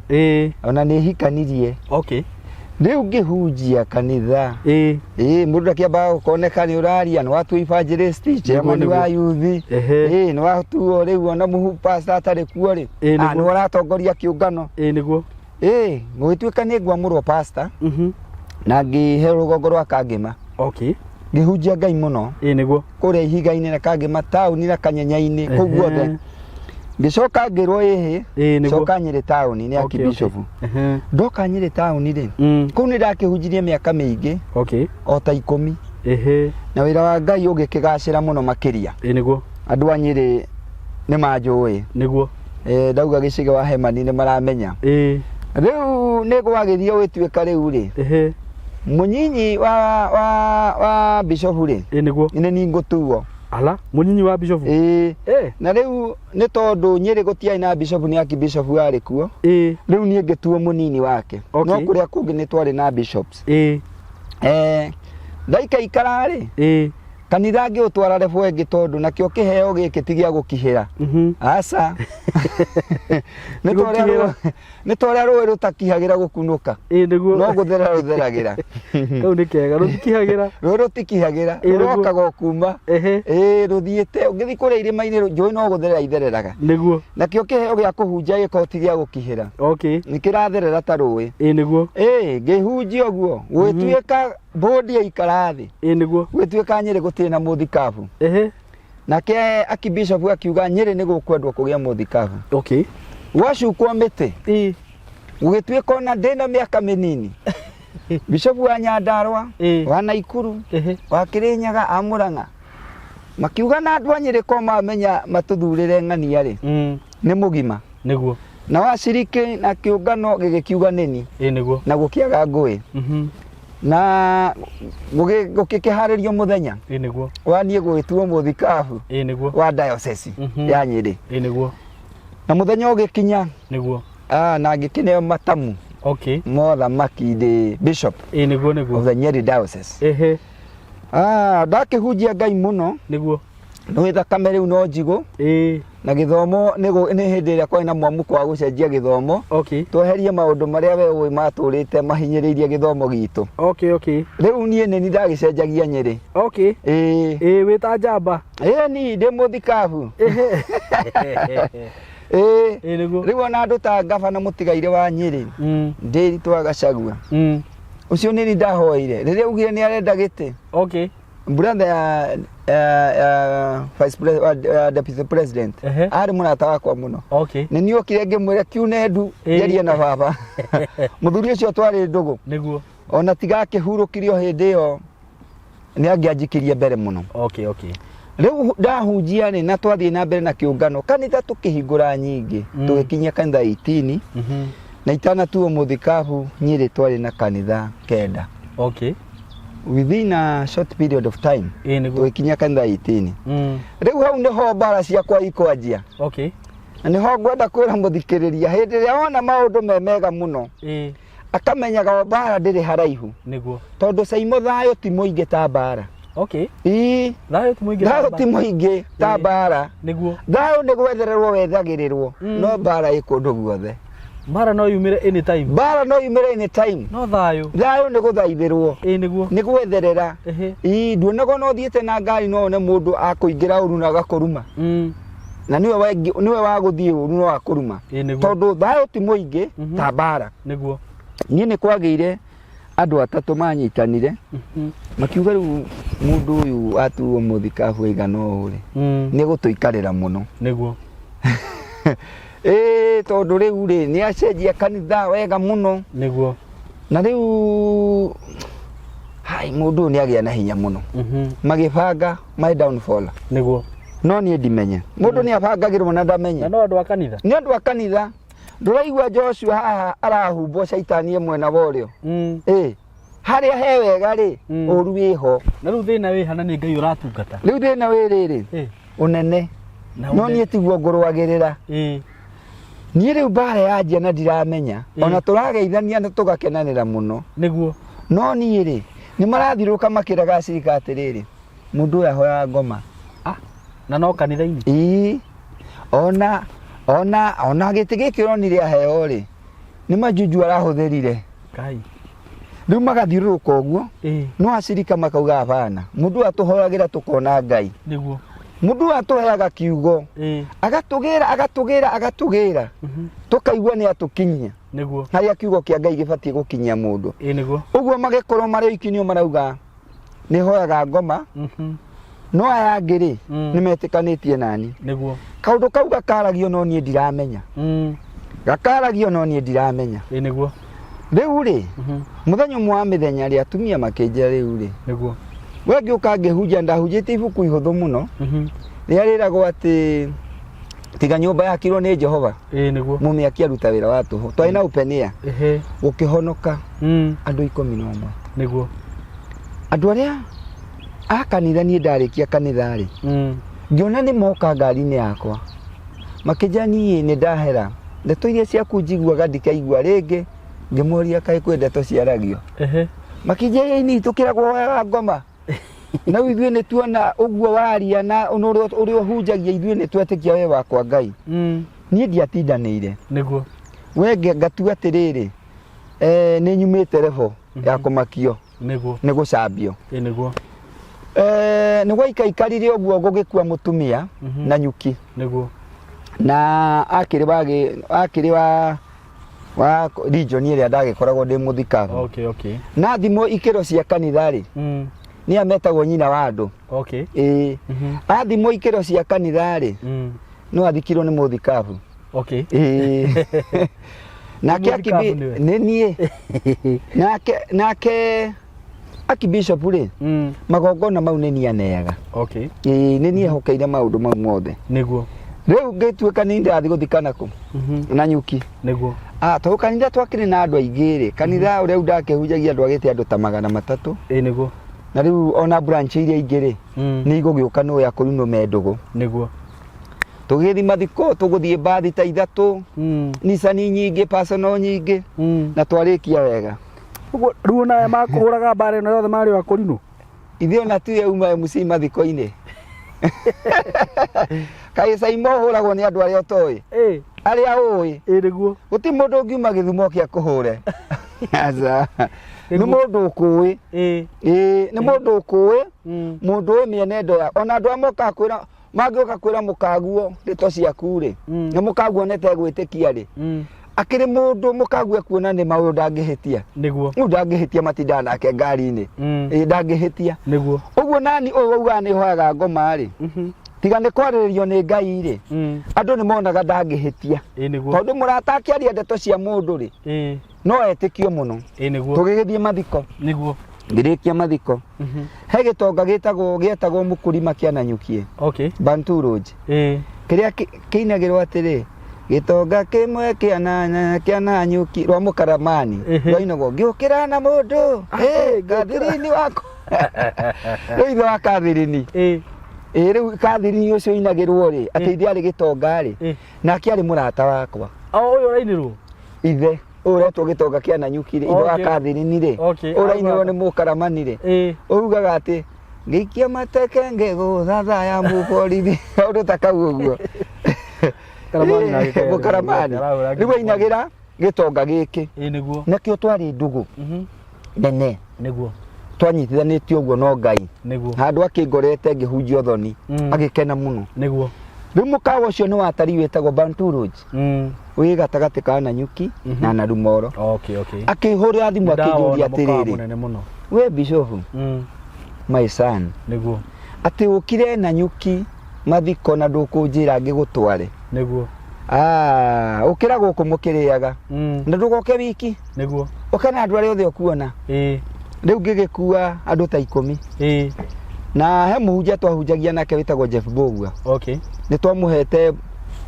Ona nĩ hikanirie. Rĩu ngĩhunjia kanitha. Ĩĩ, mũndũ akĩambaga gũkoneka nĩ ũraria, nĩ watuo evangelist, chairman wa youth. Ĩĩ, nĩ watuo rĩu ona mũhu pastor atarĩ kuo rĩ. Nĩ ũratongoria kĩũngano. Ĩĩ nĩguo. Ĩĩ, gũgĩtuĩka nĩ ngwamũrwo pastor. Na ngĩhe rũgongo rwa Kangĩma. Ngĩhunjia Ngai mũno. Ĩĩ nĩguo. Kũrĩa ihiga-inĩ na Kangĩma taũni na Kanyenya-inĩ, kũu guothe. Ngĩcoka ngĩrwo ĩhĩ, coka Nyĩrĩ taũni nĩ Archbishop. Ndoka Nyĩrĩ taũni rĩ, kũu nĩ ndakĩhunjirie mĩaka mĩingĩ, o ta 10. Na wĩra wa Ngai ũgĩkĩgacĩra mũno makĩria. Ĩĩ nĩguo. Andũ a Nyĩrĩ nĩ manjũĩ. Nĩguo. Ndauga gĩcĩgĩ wa Hemani nĩ maramenya. Rĩu nĩ gwagĩthiĩ gũgĩtuĩka rĩu rĩ, mũnyinyi wa bishop rĩ, Ĩĩ nĩguo. nĩ niĩ ngũtuo. Ala, mũnyinyi wa bishop? Ĩĩ. Na rĩu nĩ tondũ Nyĩrĩ gũtiarĩ na bishop, nĩ archbishop warĩ kuo. Rĩu niĩ ngĩtuo mũnini wake. No kũrĩa kũngĩ nĩ twarĩ na bishops. Ndaikaikara rĩ, kanitha ngĩũtwara level ĩngĩ tondũ nakĩo kĩheo gĩkĩ ti gĩa gũkihĩra. Aca. Nĩ ta ũrĩa nĩ ta ũrĩa rũĩ rũtakihagĩra gũkunũka. Ĩĩ nĩguo. No gũtherera rũtheragĩra. Kau nĩ kega, rũtikihagĩra. Rũĩ rũtikihagĩra, Ĩĩ, nĩguo. rũrokaga o kuma. Ĩĩ, rũthiĩte, ũngĩthiĩ kũrĩa irĩma-inĩ, njũĩ no gũtherera ithereraga. Nĩguo. Nakĩo kĩheo gĩa kũhunjia gĩkoragwo ti gĩa gũkihĩra. Nĩ kĩratherera ta rũĩ. Ĩĩ nĩguo. Ĩĩ, ngĩhunjia ũguo, gũgĩtuĩka bũndi yaikara thĩ. Ĩĩ nĩguo. Gũgĩtuĩka Nyĩrĩ gũtirĩ na mũthikabu. Nake archbishop akiuga Nyĩrĩ nĩ gũkwendwo kũgĩa mũthikabu. Gwacukwo mĩtĩ. Gũgĩtuĩka ona ndĩna mĩaka mĩnini. Bishop wa Nyandarua, wa Naikuru, wa Kĩrĩnyaga, a Mũrang'a. Makiuga na andũ a Nyĩrĩ ko mamenya matũthurĩre ng'ania rĩ, nĩ mũgima. Nĩguo. Na waciriki na kĩũngano gĩgĩkiuga nĩni. Ĩĩ nĩguo. Na gũkĩaga ngũĩ. Na gũkĩkĩharĩrio mũthenya. Ĩĩ nĩguo. Wa niĩ gũgĩtuo mũthikabu. Ĩĩ nĩguo. Wa diocese ya Nyĩrĩ. Ĩĩ nĩguo. Na mũthenya ũgĩkinya. Nĩguo. Na ngĩkĩneo matamu. Mothamaki ndĩ bishop. Ĩĩ nĩguo, nĩguo. Of the Nyeri diocese. Ndakĩhunjia Ngai mũno. Nĩguo. Nĩ thakame rĩu no njigũ. Na gĩthomo nĩ hĩndĩ ĩrĩa kwarĩ na mwamũko wa gũcenjia gĩthomo. Tweherie maũndũ marĩa we ũĩ matũrĩte mahinyĩrĩirie gĩthomo gitũ. Rĩu niĩ nĩ niĩ ndagĩcenjagia Nyĩrĩ. Ĩĩ. Ĩĩ, wĩ ta njamba. Ĩĩ, niĩ ndĩ mũthikabu. Ĩĩ. Ĩĩ, nĩguo. Rĩu ona andũ ta ngabana mũtigairĩ wa Nyĩrĩ, Ndĩritũ wa Gachagua. Ũcio nĩ niĩ ndahoire. Rĩrĩa augire nĩ arenda gĩtĩ. Brother ya vice ya deputy president. Arĩ mũrata wakwa mũno. Nĩ niĩ okire ngĩmwĩra kiune ndu, njarie na baba. Mũthuri ũcio twarĩ ndũgũ. Nĩguo. Ona tiga akĩhurũkirio hĩndĩ ĩyo nĩ angĩanjikirie mbere mũno. Rĩu ndahunjia rĩ, na twathiĩ na mbere na kĩũngano, kanitha tũkĩhingũra nyingĩ, tũgĩkinyia kanitha 18, na itanatuo mũthikabu Nyĩrĩ twarĩ na kanitha 9. Within a short period of time, Ĩĩ, nĩguo. tũgĩkinyia kanitha 18. Rĩu hau nĩho mbara ciakwa ikwanjia. Na nĩho ngwenda kwĩra mũthikĩrĩria, hĩndĩ ĩrĩa wona maũndũ me mega mũno, akamenyaga o mbara ndĩrĩ haraihu. Nĩguo. Tondũ Saimo thayũ ti mũingĩ ta mbara. Ĩĩ. Thayũ ti mũingĩ ta Thayũ ti mbara. mũingĩ ta mbara. Nĩguo. Thayũ nĩ gwethererwo wethagĩrĩrwo, no mbara ĩ kũndũ guothe. Mbara no yumĩre anytime. Mbara no yumĩre anytime. No thayũ. Thayũ nĩ gũthaithĩrwo. Ĩĩ, nĩguo. Nĩ gwetherera. Ĩĩ, nduonaga ona ũthiĩte na ngari no wone mũndũ akũingĩra ũru na agakũruma. Na nĩwe wa gũthiĩ ũru no akũruma. Ĩĩ, nĩguo. Tondũ thayũ ti mũingĩ ta mbara. Nĩguo. Niĩ nĩ kwagĩire Andũ atatũ manyitanire makiuga rĩu mũndũ ũyũ atuo mũthikabu aigana ũũ rĩ, nĩ gũtũikarĩra mũno. Ĩĩ, tondũ rĩu rĩ nĩ acenjia kanitha wega mũno. Na rĩu hai mũndũ ũyũ nĩ agĩa na hinya mũno. Magĩbanga my downfall. No niĩ ndimenye. Mũndũ nĩ abangagĩrwo na ndamenye. Na no andũ a kanitha. Nĩ andũ a kanitha. Ndũraigua Joshua haha arahumbwo caitani e mwena wa ũrĩo. Ĩĩ. Harĩa he wega rĩ, ũru wĩho. Na rĩu thĩna wĩ hana nĩ Ngai ũratungata. Rĩu thĩna wĩ rĩrĩ, ũnene. Na No niĩ tiguo ngũrũagĩrĩra. Niĩ rĩu mbara yanjia na ndiramenya. Ona tũrageithania na tũgakenanĩra mũno. No niĩ rĩ, nĩ marathirũka makĩraga acirika atĩrĩrĩ, mũndũ ũyũ ahoyaga ngoma. Na no kanitha-inĩ? Ĩĩ. Ona gĩtĩ gĩkĩ ũronire aheo rĩ, nĩ majunju arahũthĩrire. Ngai. Rĩu magathiũrũrũka ũguo, no acirika makauga hapana. Mũndũ ũyũ atũhoyagĩra tũkona Ngai. Mũndũ ũyũ atũheaga kiugo. Agatũgĩra, agatũgĩra, agatũgĩra. Tũkaigua nĩ atũkinyia. Harĩa kiugo kĩa Ngai gĩbatiĩ gũkinyia mũndũ. Ũguo magĩkorwo marĩ oiki nĩo marauga nĩ hoyaga ngoma. No aya angĩ rĩ, nĩ metĩkanĩtie nani. Kaũndũ kau gakaragio no niĩ ndiramenya. Gakaragio no niĩ ndiramenya. Rĩu rĩ, mũthenya ũmwe wa mĩthenya rĩ, atumia makĩnjĩra rĩu rĩ. We ngĩũka ngĩhunjia, ndahunjĩtie ibuku ihũthũ mũno. Rĩrĩa rĩragwo atĩ tiga nyũmba yakirwo nĩ Jehova. Mũmĩaki aruta wĩra wa tũhũ. Twarĩ na upenia. Gũkĩhonoka andũ 11. Andũ arĩa a kanitha niĩ ndarĩkia kanitha rĩ, ngĩona nĩ moka ngari-inĩ yakwa. Makĩnjĩra niĩ nĩ ndahera. Ndeto iria ciaku njiguaga ndikaigua rĩngĩ. Ngĩmoria kaĩ kwĩ ndeto ciaragio. Makĩnjĩra ĩĩ tũkĩragwo hoyaga ngoma. Na rĩu ithuĩ nĩ tuona ũguo waria na ũrĩa ũhunjagia ithuĩ nĩ twetĩkia we wakwa Ngai. Niĩ ndiatindanĩire. We ngatua atĩrĩrĩ, nĩ nyumĩte level ya kũmakio. Nĩ gũcambio. Nĩ gwaikaikarire ũguo gũgĩkua mũtumia na nyuki. Na akĩrĩ wa akĩrĩ wa wa region ĩrĩa ndagĩkoragwo ndĩ mũthikabu. Na thimũ ikĩro cia kanitha rĩ, nĩ ametagwo nyina wa andũ. Ĩĩ. Athimwo ikĩro cia kanitha rĩ, no athikirwo nĩ mũthikabu. Ĩĩ. Nake Mũthikabu nĩwe? nĩ niĩ. Nake akibishop rĩ, magongona mau nĩ niĩ aneaga. Ĩĩ, nĩ niĩ hokeire maũndũ mau mothe. Rĩu ngĩtuĩka nĩ ndĩrathiĩ gũthikana kũ? Na nyuki. Tondũ kanitha twakĩrĩ na andũ aingĩ rĩ, kanitha ũrĩa rĩu ndakĩhunjagia andũ agĩte andũ ta 300. Na rĩu ona branch iria ingĩ rĩ, nĩ igũgĩũka nĩ ũyũ akũrinwo me ndũgũ. Tũgĩthiĩ mathiko, tũgũthiĩ mbathi ta 3, Nissan nyingĩ, personal nyingĩ, na twarĩkia wega. Ũguo rĩu ona aya makũhũraga mbara ĩno yothe marĩ akũrinũ? Ithuĩ ona tuye uma MC mathiko-inĩ. Kaĩ Saimo ũhũragwo nĩ andũ arĩa ũtoĩ? Arĩa ũĩ? Gũtirĩ mũndũ ũngiuma gĩthumo kĩa kũhũre. Aca. Nĩ mũndũ ũkũĩ. Ĩĩ, nĩ mũndũ ũkũĩ, mũndũ ũĩ mĩenendo ya. Ona andũ arĩa mokaga kwĩra, mangĩũka kwĩra mũkaguo ndeto ciaku rĩ, na mũkaguo nĩ tegwĩtĩkia rĩ, akĩrĩ mũndũ mũkaguo ekuona nĩ maũndũ ndangĩhĩtia. Rĩu ndangĩhĩtia matindaga nake ngari-inĩ. Ĩĩ, ndangĩhĩtia. Ũguo nani ũyũ waugaga nĩ hoyaga ngoma rĩ, tiga nĩ kwarĩrĩrio nĩ Ngai rĩ, andũ nĩ monaga ndangĩhĩtia. Tondũ mũrata akĩaria ndeto cia mũndũ rĩ, no etĩkio mũno. Tũgĩgĩthiĩ mathiko. Ngĩrĩkia mathiko. He gĩtonga gĩetagwo Mũkũrima kĩa Nanyukie. Bantu Lodge. Kĩrĩa kĩinagĩrwo atĩrĩ, gĩtonga kĩmwe kĩa Nanyuki rwa Mũkaramani. Rwainagwo ngĩũkĩra na mũndũ, Kathirini wakwa. Rĩu ithe wa Kathirini. Ĩĩ, rĩu Kathirini ũcio ũinagĩrwo rĩ, atĩ ithe arĩ gĩtonga rĩ, nake arĩ mũrata wakwa. O, ũyũ ũrainĩrwo? Ithe. Ũyũ ũretwo gĩtonga kĩa Nanyuki rĩ, ithe wa Kathirini rĩ, ũrainĩrwo nĩ Mũkaramani rĩ, ugaga atĩ ngĩikia mateke ngĩgũthathaya mũborithi. Kaũndũ ta kau ũguo. Karamani na gĩkaya. Mũkaramani. Arahũra Rĩu ainagĩra gĩtonga gĩkĩ. Nakĩo twarĩ ndũgũ. Nene. Twanyitithanĩtio ũguo no Ngai. Handũ akĩngorete ngĩhunjia ũthoni. Agĩkena mũno. Rĩu mũkawa ũcio nĩ watari wĩtagwo Bantu Lodge, wĩ gatagatĩ ka Nanyuki na Narumoro. Okay. Akĩhũrĩra thimũ akĩnjũria Nĩndawona mũkawa atĩrĩrĩ, mũnene mũno. We bishofu, my son, atĩ ũkire Nanyuki mathiko na ndũkũnjĩra ngĩgũtware. Ah, ũkĩra gũkũ mũkĩrĩaga na ndũgoke wiki, ũke na andũ arĩa othe ũkuona. Rĩu ngĩgĩkua andũ ta 10. Na he mũhunjia twahunjagia nake wĩtagwo Jeff Bogua. Nĩ twamũhete,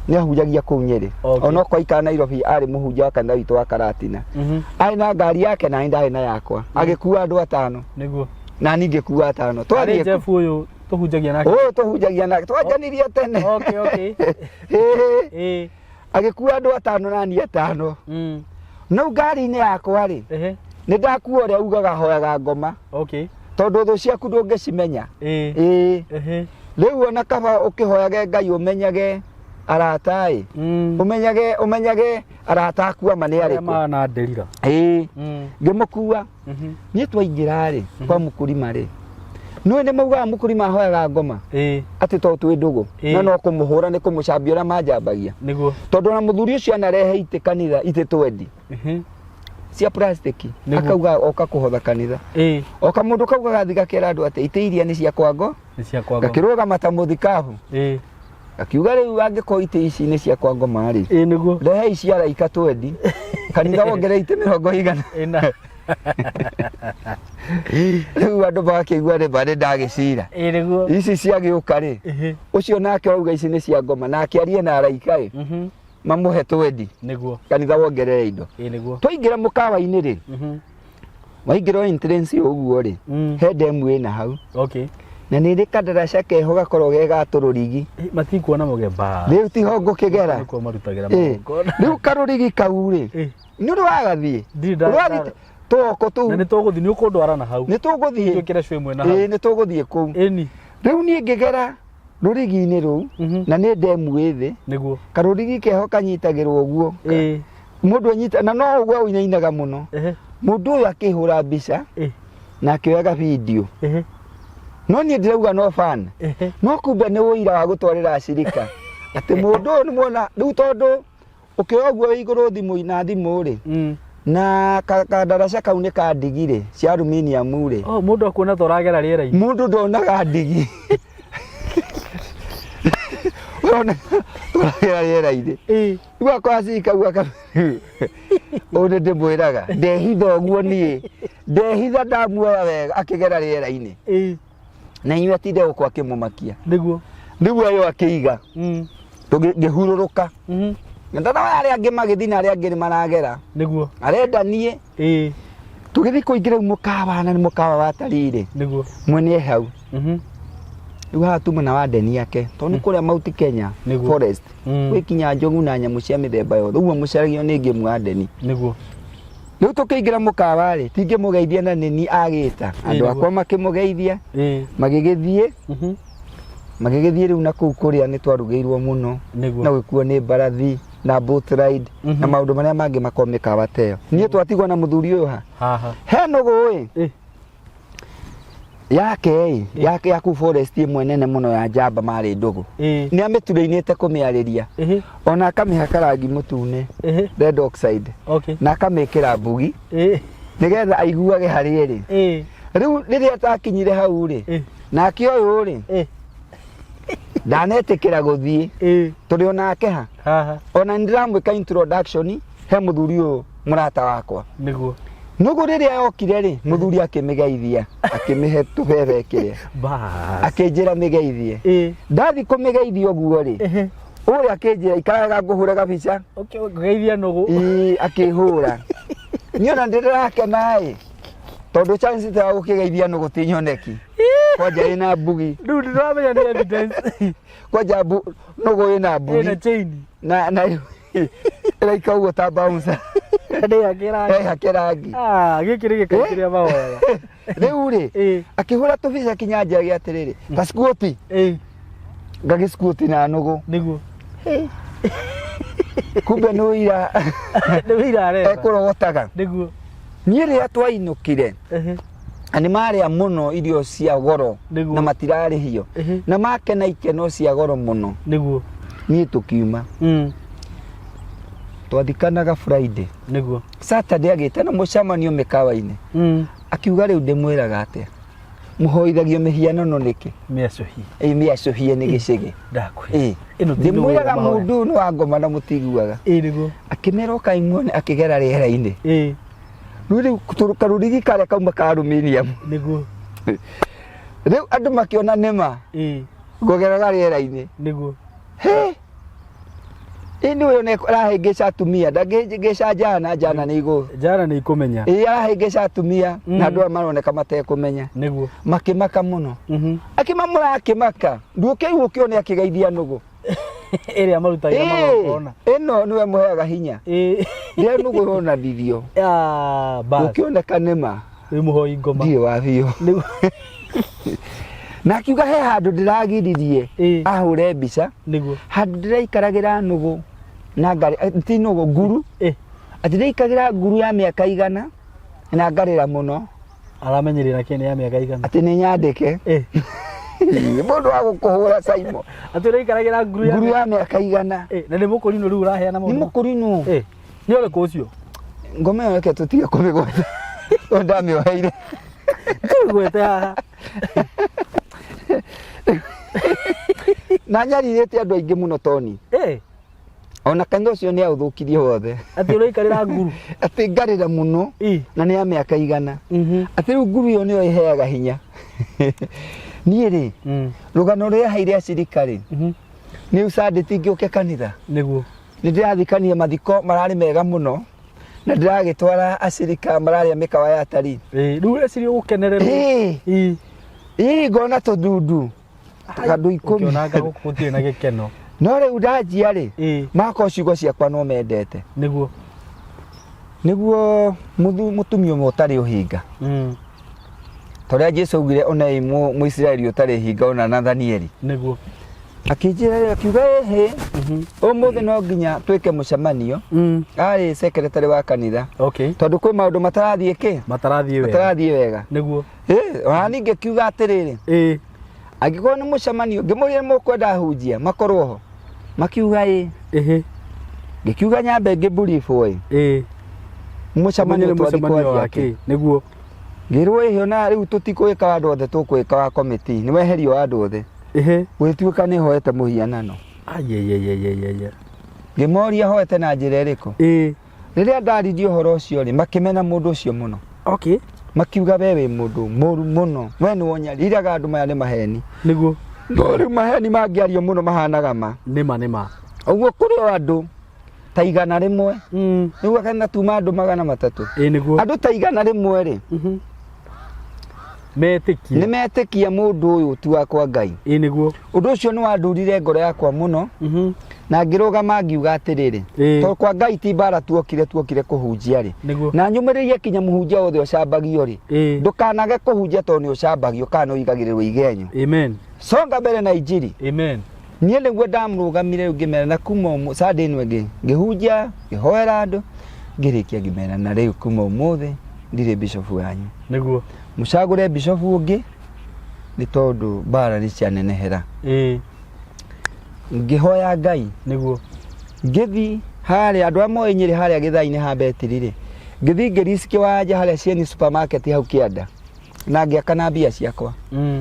nĩ ahunjagia kũu Nyĩrĩ. Ona okorwo aikara Nairobi, arĩ mũhunjia wa kanitha witũ wa Karatina. Arĩ na ngari yake na niĩ ndarĩ na yakwa. Agĩkua andũ 5. Na niĩ ngĩkua 5. Arĩ Twathiĩ Jeff ũyũ tũhunjagia nake. Ũyũ tũhunjagia nake, twanjanirie tene. Ĩĩ. Agĩkua andũ 5 na niĩ 5. No ngari-inĩ yakwa rĩ, nĩ ndakua ũrĩa ugaga hoyaga ngoma. Tondũ thũ ciaku ndũngĩcimenya. Ĩĩ. Rĩu ona kaba ũkĩhoyage Ngai ũmenyage arata ĩ. Ũmenyage arata aku ama nĩ Arĩa arĩkũ. mahana nderira. Ĩĩ. Ngĩmũkua. Niĩ twaingĩra rĩ, kwa mũkũrima rĩ. Nĩũĩ nĩ maugaga mũkũrima ahoyaga ngoma. Atĩ tondũ twĩ ndũgũ. Na no kũmũhũra nĩ kũmũcambia ũrĩa manjambagia. Tondũ ona mũthuri ũcio anarehe itĩ kanitha, itĩ twendi. Cia plastic. Akauga oka kũhotha kanitha. Oka mũndũ kauga gathi gakera andũ atĩ itĩ iria nĩ cia kwa ngo. Nĩ cia kwa ngoma. Gakĩrũgama ta mũthikabu. Akiuga rĩu angĩkorwo itĩ ici nĩ cia kwa ngoma rĩ. Rehei cia araika twendi. Kanitha wongerere itĩ mĩrongo igana. Ĩna. Rĩu andũ magakĩigua nĩ ma nĩ ndagĩcira. Ici ciagĩũka rĩ. Ũcio nake auga ici nĩ cia ngoma na akĩaria na araika rĩ. Mamũhe twendi. Kanitha wongerere indo. Twaingĩra mũkawa-inĩ rĩ. Waingĩra entrance ũguo rĩ. He ndemu ĩna hau. Na nĩ ĩrĩ kandaraca keho gakoragwo ge ga tũrũrigi. Matikuona mũgemba. Rĩu tiho ngũkĩgera. Nĩkuo marutagĩra magongona. Rĩu karũrigi kau rĩ. Nĩ ũrĩ wagathiĩ? Ndirĩ Ũrathiĩ tũgoko tũu. Na nĩ tũgũthiĩ, nĩ ũkũndwara na hau. Nĩ tũgũthiĩ. Twĩkĩre cue ĩmwe na hau. Ĩĩ, nĩ tũgũthiĩ kũu. Rĩu niĩ ngĩgera rũrigi-inĩ rũu, na nĩ ndemu ĩ thĩ. Karũrigi keho kanyitagĩrwo ũguo. Mũndũ anyita, na no ũguo ũinainaga mũno. Mũndũ ũyũ akĩhũra mbica, na akĩoyaga video. No niĩ ndĩrauga no fan. No kumbe nĩ ũira wa gũtwarĩra acirika. Atĩ mũndũ ũyũ nĩ muona, rĩu tondũ ũkĩoya ũguo wĩ igũrũ thimũ na thimũ rĩ, na kandaraca kau nĩ ka ndigi rĩ, cia aluminium rĩ. Oh, mũndũ akuona ta ũragera rĩera-inĩ. Mũndũ ndonaga ndigi. Ũrona ũragera rĩera-inĩ. Rĩu akora acirika kau aka ũũ nĩ ndĩmwĩraga, ndehitha ũguo niĩ. Ndehitha ndamuoya wega akĩgera rĩera-inĩ. Na inyuĩ atinde gũkũ akĩmũmakia. Rĩu ayo akĩiga. Ngĩhurũrũka. Na ndona arĩa angĩ magĩthiĩ na arĩa angĩ nĩ maragera. Arenda niĩ. Tũgĩthiĩ kũingĩra rĩu mũkawa, na nĩ mũkawa wa atalii rĩ. Mwene e hau. Rĩu haha tuma na wandeni ake. Tondũ nĩ kũrĩa Mount Kenya Forest. Gwĩ kinya njogu na nyamũ cia mĩthemba yothe. Ũguo mũcaragio nĩ ngĩmu wandeni. Rĩu tũkĩingĩra mũkawa rĩ, tingĩmũgeithia na nĩ niĩ agĩta. Andũ akwa makĩmũgeithia, magĩgĩthiĩ. Magĩgĩthiĩ rĩu na kũu kũrĩa nĩ twarugĩirwo mũno. Na gũkuo nĩ mbarathi na boat ride na maũndũ marĩa mangĩ makoragwo mĩkawa ta ĩyo. Niĩ twatigwo na mũthuri ũyũ ha. He nũgũ ĩ. Yake ĩ, yake ya kũu forest ĩmwe nene mũno ya njamba marĩ ndũgũ. Nĩ amĩturĩinĩte kũmĩarĩria. Ona akamĩhaka rangi mũtune, red oxide. Na akamĩkĩra mbugi. Nĩgetha aiguage harĩa ĩrĩ. Rĩu rĩrĩa atakinyire hau rĩ, nake ũyũ rĩ, ndanetĩkĩra gũthiĩ. Tũrĩ onake ha. Ona nĩndĩramwĩka introduction he mũthuri ũyũ mũrata wakwa. Nũgũ rĩrĩa yokire rĩ, mũthuri akĩmĩgeithia, akĩmĩhe tũbebe kĩrĩa. Akĩnjĩra mĩgeithie. Ndathi kũmĩgeithia ũguo rĩ, ũrĩa akĩnjĩra ikara wega ngũhũre gabica. Ngũgeithia nũgũ. Ĩĩ, akĩhũra. Niĩ ona ndĩrakena ĩ. Tondũ chance ta gũkĩgeithia nũgũ ti nyoneki. Kwanja ĩna mbugi. Rĩu ndĩramenya nĩ evidence. Kwanja nũgũ ĩna mbugi. Ĩna chain. Na ĩraika ũguo ta bouncer. Ndĩhake rangi. Ndĩhake rangi. Ah, gĩkĩ nĩ gĩkai kĩrĩa mahoyaga. Rĩu rĩ, akĩhũra tũbica kinya njagia atĩrĩrĩ, ta squat. Ngagĩ squat na nũgũ. Kumbe nĩ ũira. Nĩ ũira areka. Ekũrogotaga. Niĩ rĩrĩa twainũkire, na nĩ marĩa mũno irio cia goro na matirarĩhio. Na makena ikeno cia goro mũno. Niĩ tũkiuma. Twathikanaga Friday. Nĩguo. Saturday agĩtana mũcemanio mĩkawa-inĩ. Akiuga rĩu ndĩmwĩraga atĩa? Mũhoithagio mĩhianano nĩkĩ? Mĩacũhie. Ĩ mĩacũhie nĩ gĩcĩgĩ. Ndakwĩra. Ĩ. Ĩno ti nũgũ Ndĩmwĩraga ĩrĩa mahoya. mũndũ ũyũ nĩ wa ngoma na mũtiguaga. Ĩ nĩguo. Akĩmera ũkai muone akĩgera rĩera-inĩ. Ĩ. Rĩu rĩu karũrigi karĩa kauma ka aluminium. Nĩguo. Rĩu andũ makĩona nĩma Ĩ. ngũgeraga rĩera-inĩ. Nĩguo. Hĩ! Ĩ nĩ ũyũ nĩ arahĩngĩca atumia, ndangĩhĩngĩca njana, njana nĩ igũ. Njana nĩ ikũmenya. Ĩ arahĩngĩca atumia na andũ aya maroneka matekũmenya. Nĩguo. Makĩmaka mũno. Akĩma mũrakĩmaka, nduũkĩi ũkĩone akĩgeithia nũgũ. Ĩrĩa marutagĩra Ĩ, magongona. ĩno nĩwe mũheaga hinya. Ĩ. Rĩrĩa nũgũ yonanirio, Ah, bas. gũkĩoneka nĩma Wĩ mũhoi ngoma. ndirĩ wa biũ. Nĩguo. Na akiuga he handũ ndĩragiririe Ĩ. ahũre mbica. Nĩguo. Handũ ndĩraikaragĩra nũgũ na ngarĩ, ti nũgũ, nguru. Ĩ. Atĩ ndĩraikaragĩra nguru ya mĩaka 100 na ngarĩra mũno. Aramenyerera kĩ nĩ ya mĩaka 100? Atĩ nĩ nyandĩke. Ĩ. Mũndũ wa gũkũhũra Simon. Atĩ ũraikaragĩra nguru ya Nguru ya mĩaka 100. Ĩ, na nĩ mũkũrinũ rĩu ũraheana Nĩ maũndũ. mũkũrinũ. Ĩ. Nĩ ũrĩkũ ũcio? Ngoma ĩyo reke tũtige kũmĩgweta. Tondũ ndamĩoheire. Tũgwete haha. Na nyarirĩte andũ aingĩ mũno Tony. Ĩ. Ona kanitha ũcio nĩ aũthũkirie wothe. Atĩ ũraikarĩra nguru. Atĩ ngarĩra mũno. Ĩ. Na nĩ ya mĩaka 100. Atĩ rĩu nguru ĩyo nĩyo ĩheaga hinya. Niĩ rĩ, rũgano rũrĩa heire acirika rĩ, nĩ ũcandĩti ngĩũke kanitha. Nĩguo. Nĩ ndĩrathikania mathiko mararĩ mega mũno. Na ndĩragĩtwara acirika mararĩa mĩkawa ya atarii. Ĩ, rĩu ũreciria ũgũkenererwo. Ĩ. Ĩ. Ĩ, ngona tũndundu. Andũ 10. Ũkĩonanga gũkũ gũtirĩ na gĩkeno. No rĩu ndanjia rĩ, Ĩ. makorwo ciugo ciakwa no mendete. Nĩguo. Nĩguo mũtumia ũmwe ũtarĩ ũhinga. Ta ũrĩa Jesu augire onei Mũisiraeli ũtarĩ hinga ona Nathanieli. Nĩguo. Akĩnjĩra rĩ, akiuga ĩhĩ, ũmũthĩ no nginya twĩke mũcemanio. Arĩ secretary wa kanitha. Okay. Tondũ kwĩ maũndũ matarathiĩ kĩ? Matarathiĩ wega. Matarathiĩ wega. Nĩguo. Ĩ, ona niĩ ngĩkiuga atĩrĩrĩ. Ĩ. Angĩkorwo nĩ mũcemanio, ngĩmũria nĩ mũkwenda hunjia, makorwo ho. Makiuga ĩ. Ĩhĩ. Ngĩkiuga nyambe ngĩmburibwo ĩ. Ĩ. Mũcemanio Nĩ twathiĩ mũcemanio kwaria wa kĩ? kĩ? Nĩguo. Ngĩrwo ĩhĩ ona rĩu tũtikũĩka wa andũ othe tũkwĩka wa committee. Nĩ weherio wa andũ othe. Ĩhĩ. Gũgĩtuĩka nĩ hoete mũhianano. Ayeyeyeyeye. Ngĩmoria hoete na njĩra ĩrĩkũ? Ĩ. Rĩrĩa ndaririe ũhoro ũcio rĩ, makĩmena mũndũ ũcio mũno. Okay. Makiuga we wĩ mũndũ mũru mũno. We nĩ wonyariraga andũ maya nĩ maheni. Nĩguo. No rĩu maheni mangĩario mũno mahanaga ma. Nĩma nĩma. Ũguo kũrĩ o andũ ta 100. Nĩguo kana tuma andũ 300. Ĩ nĩguo. Andũ ta 100 rĩ. Metĩkia. Nĩ metĩkia mũndũ ũyũ ti wa kwa Ngai. Ĩ nĩguo. Ũndũ ũcio nĩ wandurire ngoro yakwa mũno. Na ngĩrũgama ngiuga atĩrĩrĩ. Ĩ. Tondũ kwa Ngai ti mbara tuokire, tuokire kũhunjia rĩ. Nĩguo. Na nyũmĩrĩrie kinya mũhunjia wothe ũcambagio rĩ. Ĩ. Ndũkanage kũhunjia tondũ nĩ ũcambagio kana nĩ ũigagĩrĩrwo igenyo. Amen. Songa mbere na injiri. Amen. Niĩ nĩguo ndamũrũgamire rĩu ngĩmera na kuma Sunday ĩno ĩngĩ ngĩhunjia, ngĩhoera andũ, ngĩrĩkia ngĩmera na rĩu kuma ũmũthĩ ndirĩ bishop wanyu. Nĩguo. Mũcagũre bishop ũngĩ nĩ tondũ mbara nĩ cianenehera. Ĩ. Ngĩhoya Ngai. Nĩguo. Ngĩthi harĩa andũ arĩa moĩ Nyĩrĩ harĩa gĩthaa-inĩ ha betiri rĩ, ngĩthi ngĩrici kĩwanja harĩa Cieni supermarket hau kĩanda na ngĩaka na mbia ciakwa.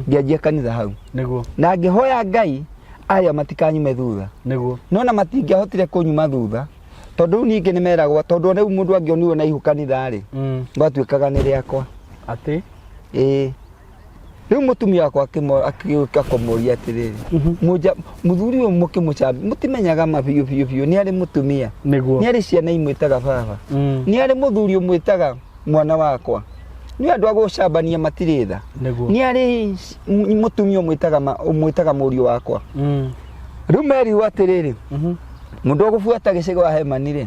Ngĩanjia kanitha hau. Nĩguo. Na ngĩhoya Ngai arĩa matikanyume thutha. Nĩguo. No na matingĩahotire kũnyuma thutha tondũ rĩu ningĩ nĩmeragwo tondũ rĩu mũndũ angĩonirwo na ihu kanitha rĩ, gwatuĩkaga nĩ rĩakwa. Atĩ? Ĩĩ. Rĩu mũtumia wakwa agĩũka kũmũria atĩrĩrĩ, mũthuri ũyũ mũkĩmũcambia, mũtimenyaga ma biũ biũ biũ, nĩ arĩ mũtumia. Nĩguo. Nĩ arĩ ciana imwĩtaga baba. Nĩ arĩ mũthuri ũmwĩtaga mwana wakwa. Nĩ andũ a gũcambania matirĩ tha. Nĩguo. Nĩ arĩ mũtumia ũmwĩtaga mũriũ wakwa. Rĩu merirwo atĩrĩrĩ, mũndũ ũgũbuata gĩcĩgĩ wa Hemani rĩ,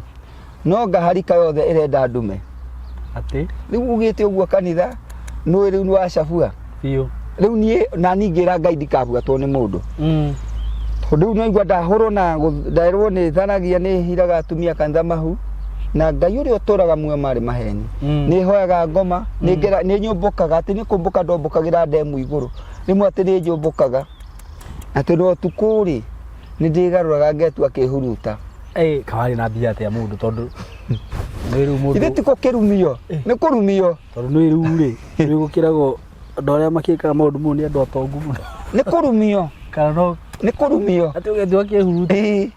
no ngaharika yothe ĩrenda ndume. Atĩ? Rĩu ugĩte ũguo kanitha, nũĩ rĩu nĩ wacabua. Biũ. Rĩu niĩ na niĩ ngĩra Ngai ndikabuatwo nĩ mũndũ. Tondũ rĩu naigua ndahũrwo na nderwo nĩ tharagia nĩ hiraga atumia kanitha mahu. Na Ngai ũrĩa ũtũraga muoyo marĩ maheni. Nĩ hoyaga ngoma, nĩ ngera, nĩ nyũmbũkaga, atĩ nĩ kũmbũka ndombũkagĩra ndemu igũrũ. Rĩmwe atĩ nĩ njũmbũkaga. Atĩ no ũtukũ rĩ, Nĩ ndĩgarũraga ngetua kĩhuruta. Ĩ kawarĩ na mbia atĩa mũndũ tondũ nĩ rĩu mũndũ Ithe ti kũkĩrumio, nĩ kũrumio. Tondũ nĩ rĩu rĩ nĩ gũkĩragwo andũ arĩa makĩkaga maũndũ mau nĩ andũ atongu mũno. Nĩ kũrumio. Kana no Nĩ kũrumio. Atĩ ũgetua kĩhuruta. Ĩĩ.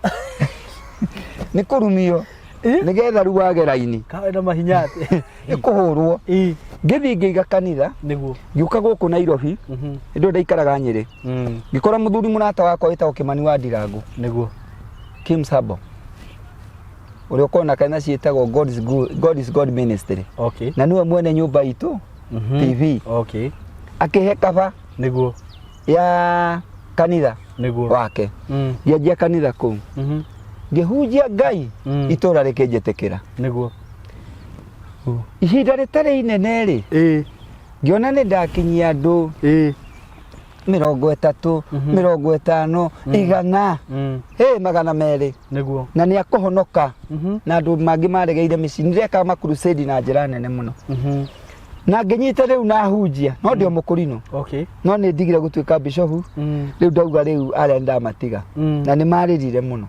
Nĩ kũrumio. Nĩgetha rĩu wage raini. Kawarĩ na mahinya atĩ. Nĩ kũhũrwo. Ĩĩ. Ngĩthiĩ ngĩiga kanitha. Nĩguo. Ngĩũka gũkũ Nairobi. Hĩndĩ ĩyo ndaikaraga Nyĩrĩ. Ngĩkora mũthuri mũrata wakwa wĩtagwo Kĩmani wa Ndirangu. Nĩguo. Kim Sabo. Ũrĩa ũkoragwo na kanitha ciĩtagwo God is Good, God is God Ministry. Okay. Na nĩwe mwene nyũmba itũ TV. Okay. Akĩhe kaba Nĩguo. ya kanitha Nĩguo. wake. Ngĩanjia kanitha kũu. Ngĩhunjia Ngai itũra rĩkĩnjĩtĩkĩra. Nĩguo. Ihinda rĩtarĩ inene rĩ, ngĩona nĩ ndakinyia andũ 30, 50, 100, hĩ 200. Nĩguo. Na nĩ akũhonoka. Na andũ mangĩ maregeire mĩciĩ. Nĩndekaga makrusade na njĩra nene mũno. Na ngĩnyita rĩu na hunjia, no ndĩ o mũkũrinũ. Okay. No nĩ ndigire gũtuĩka bishofu. Rĩu ndauga rĩu arĩa ndamatiga. Na nĩ marĩrire mũno.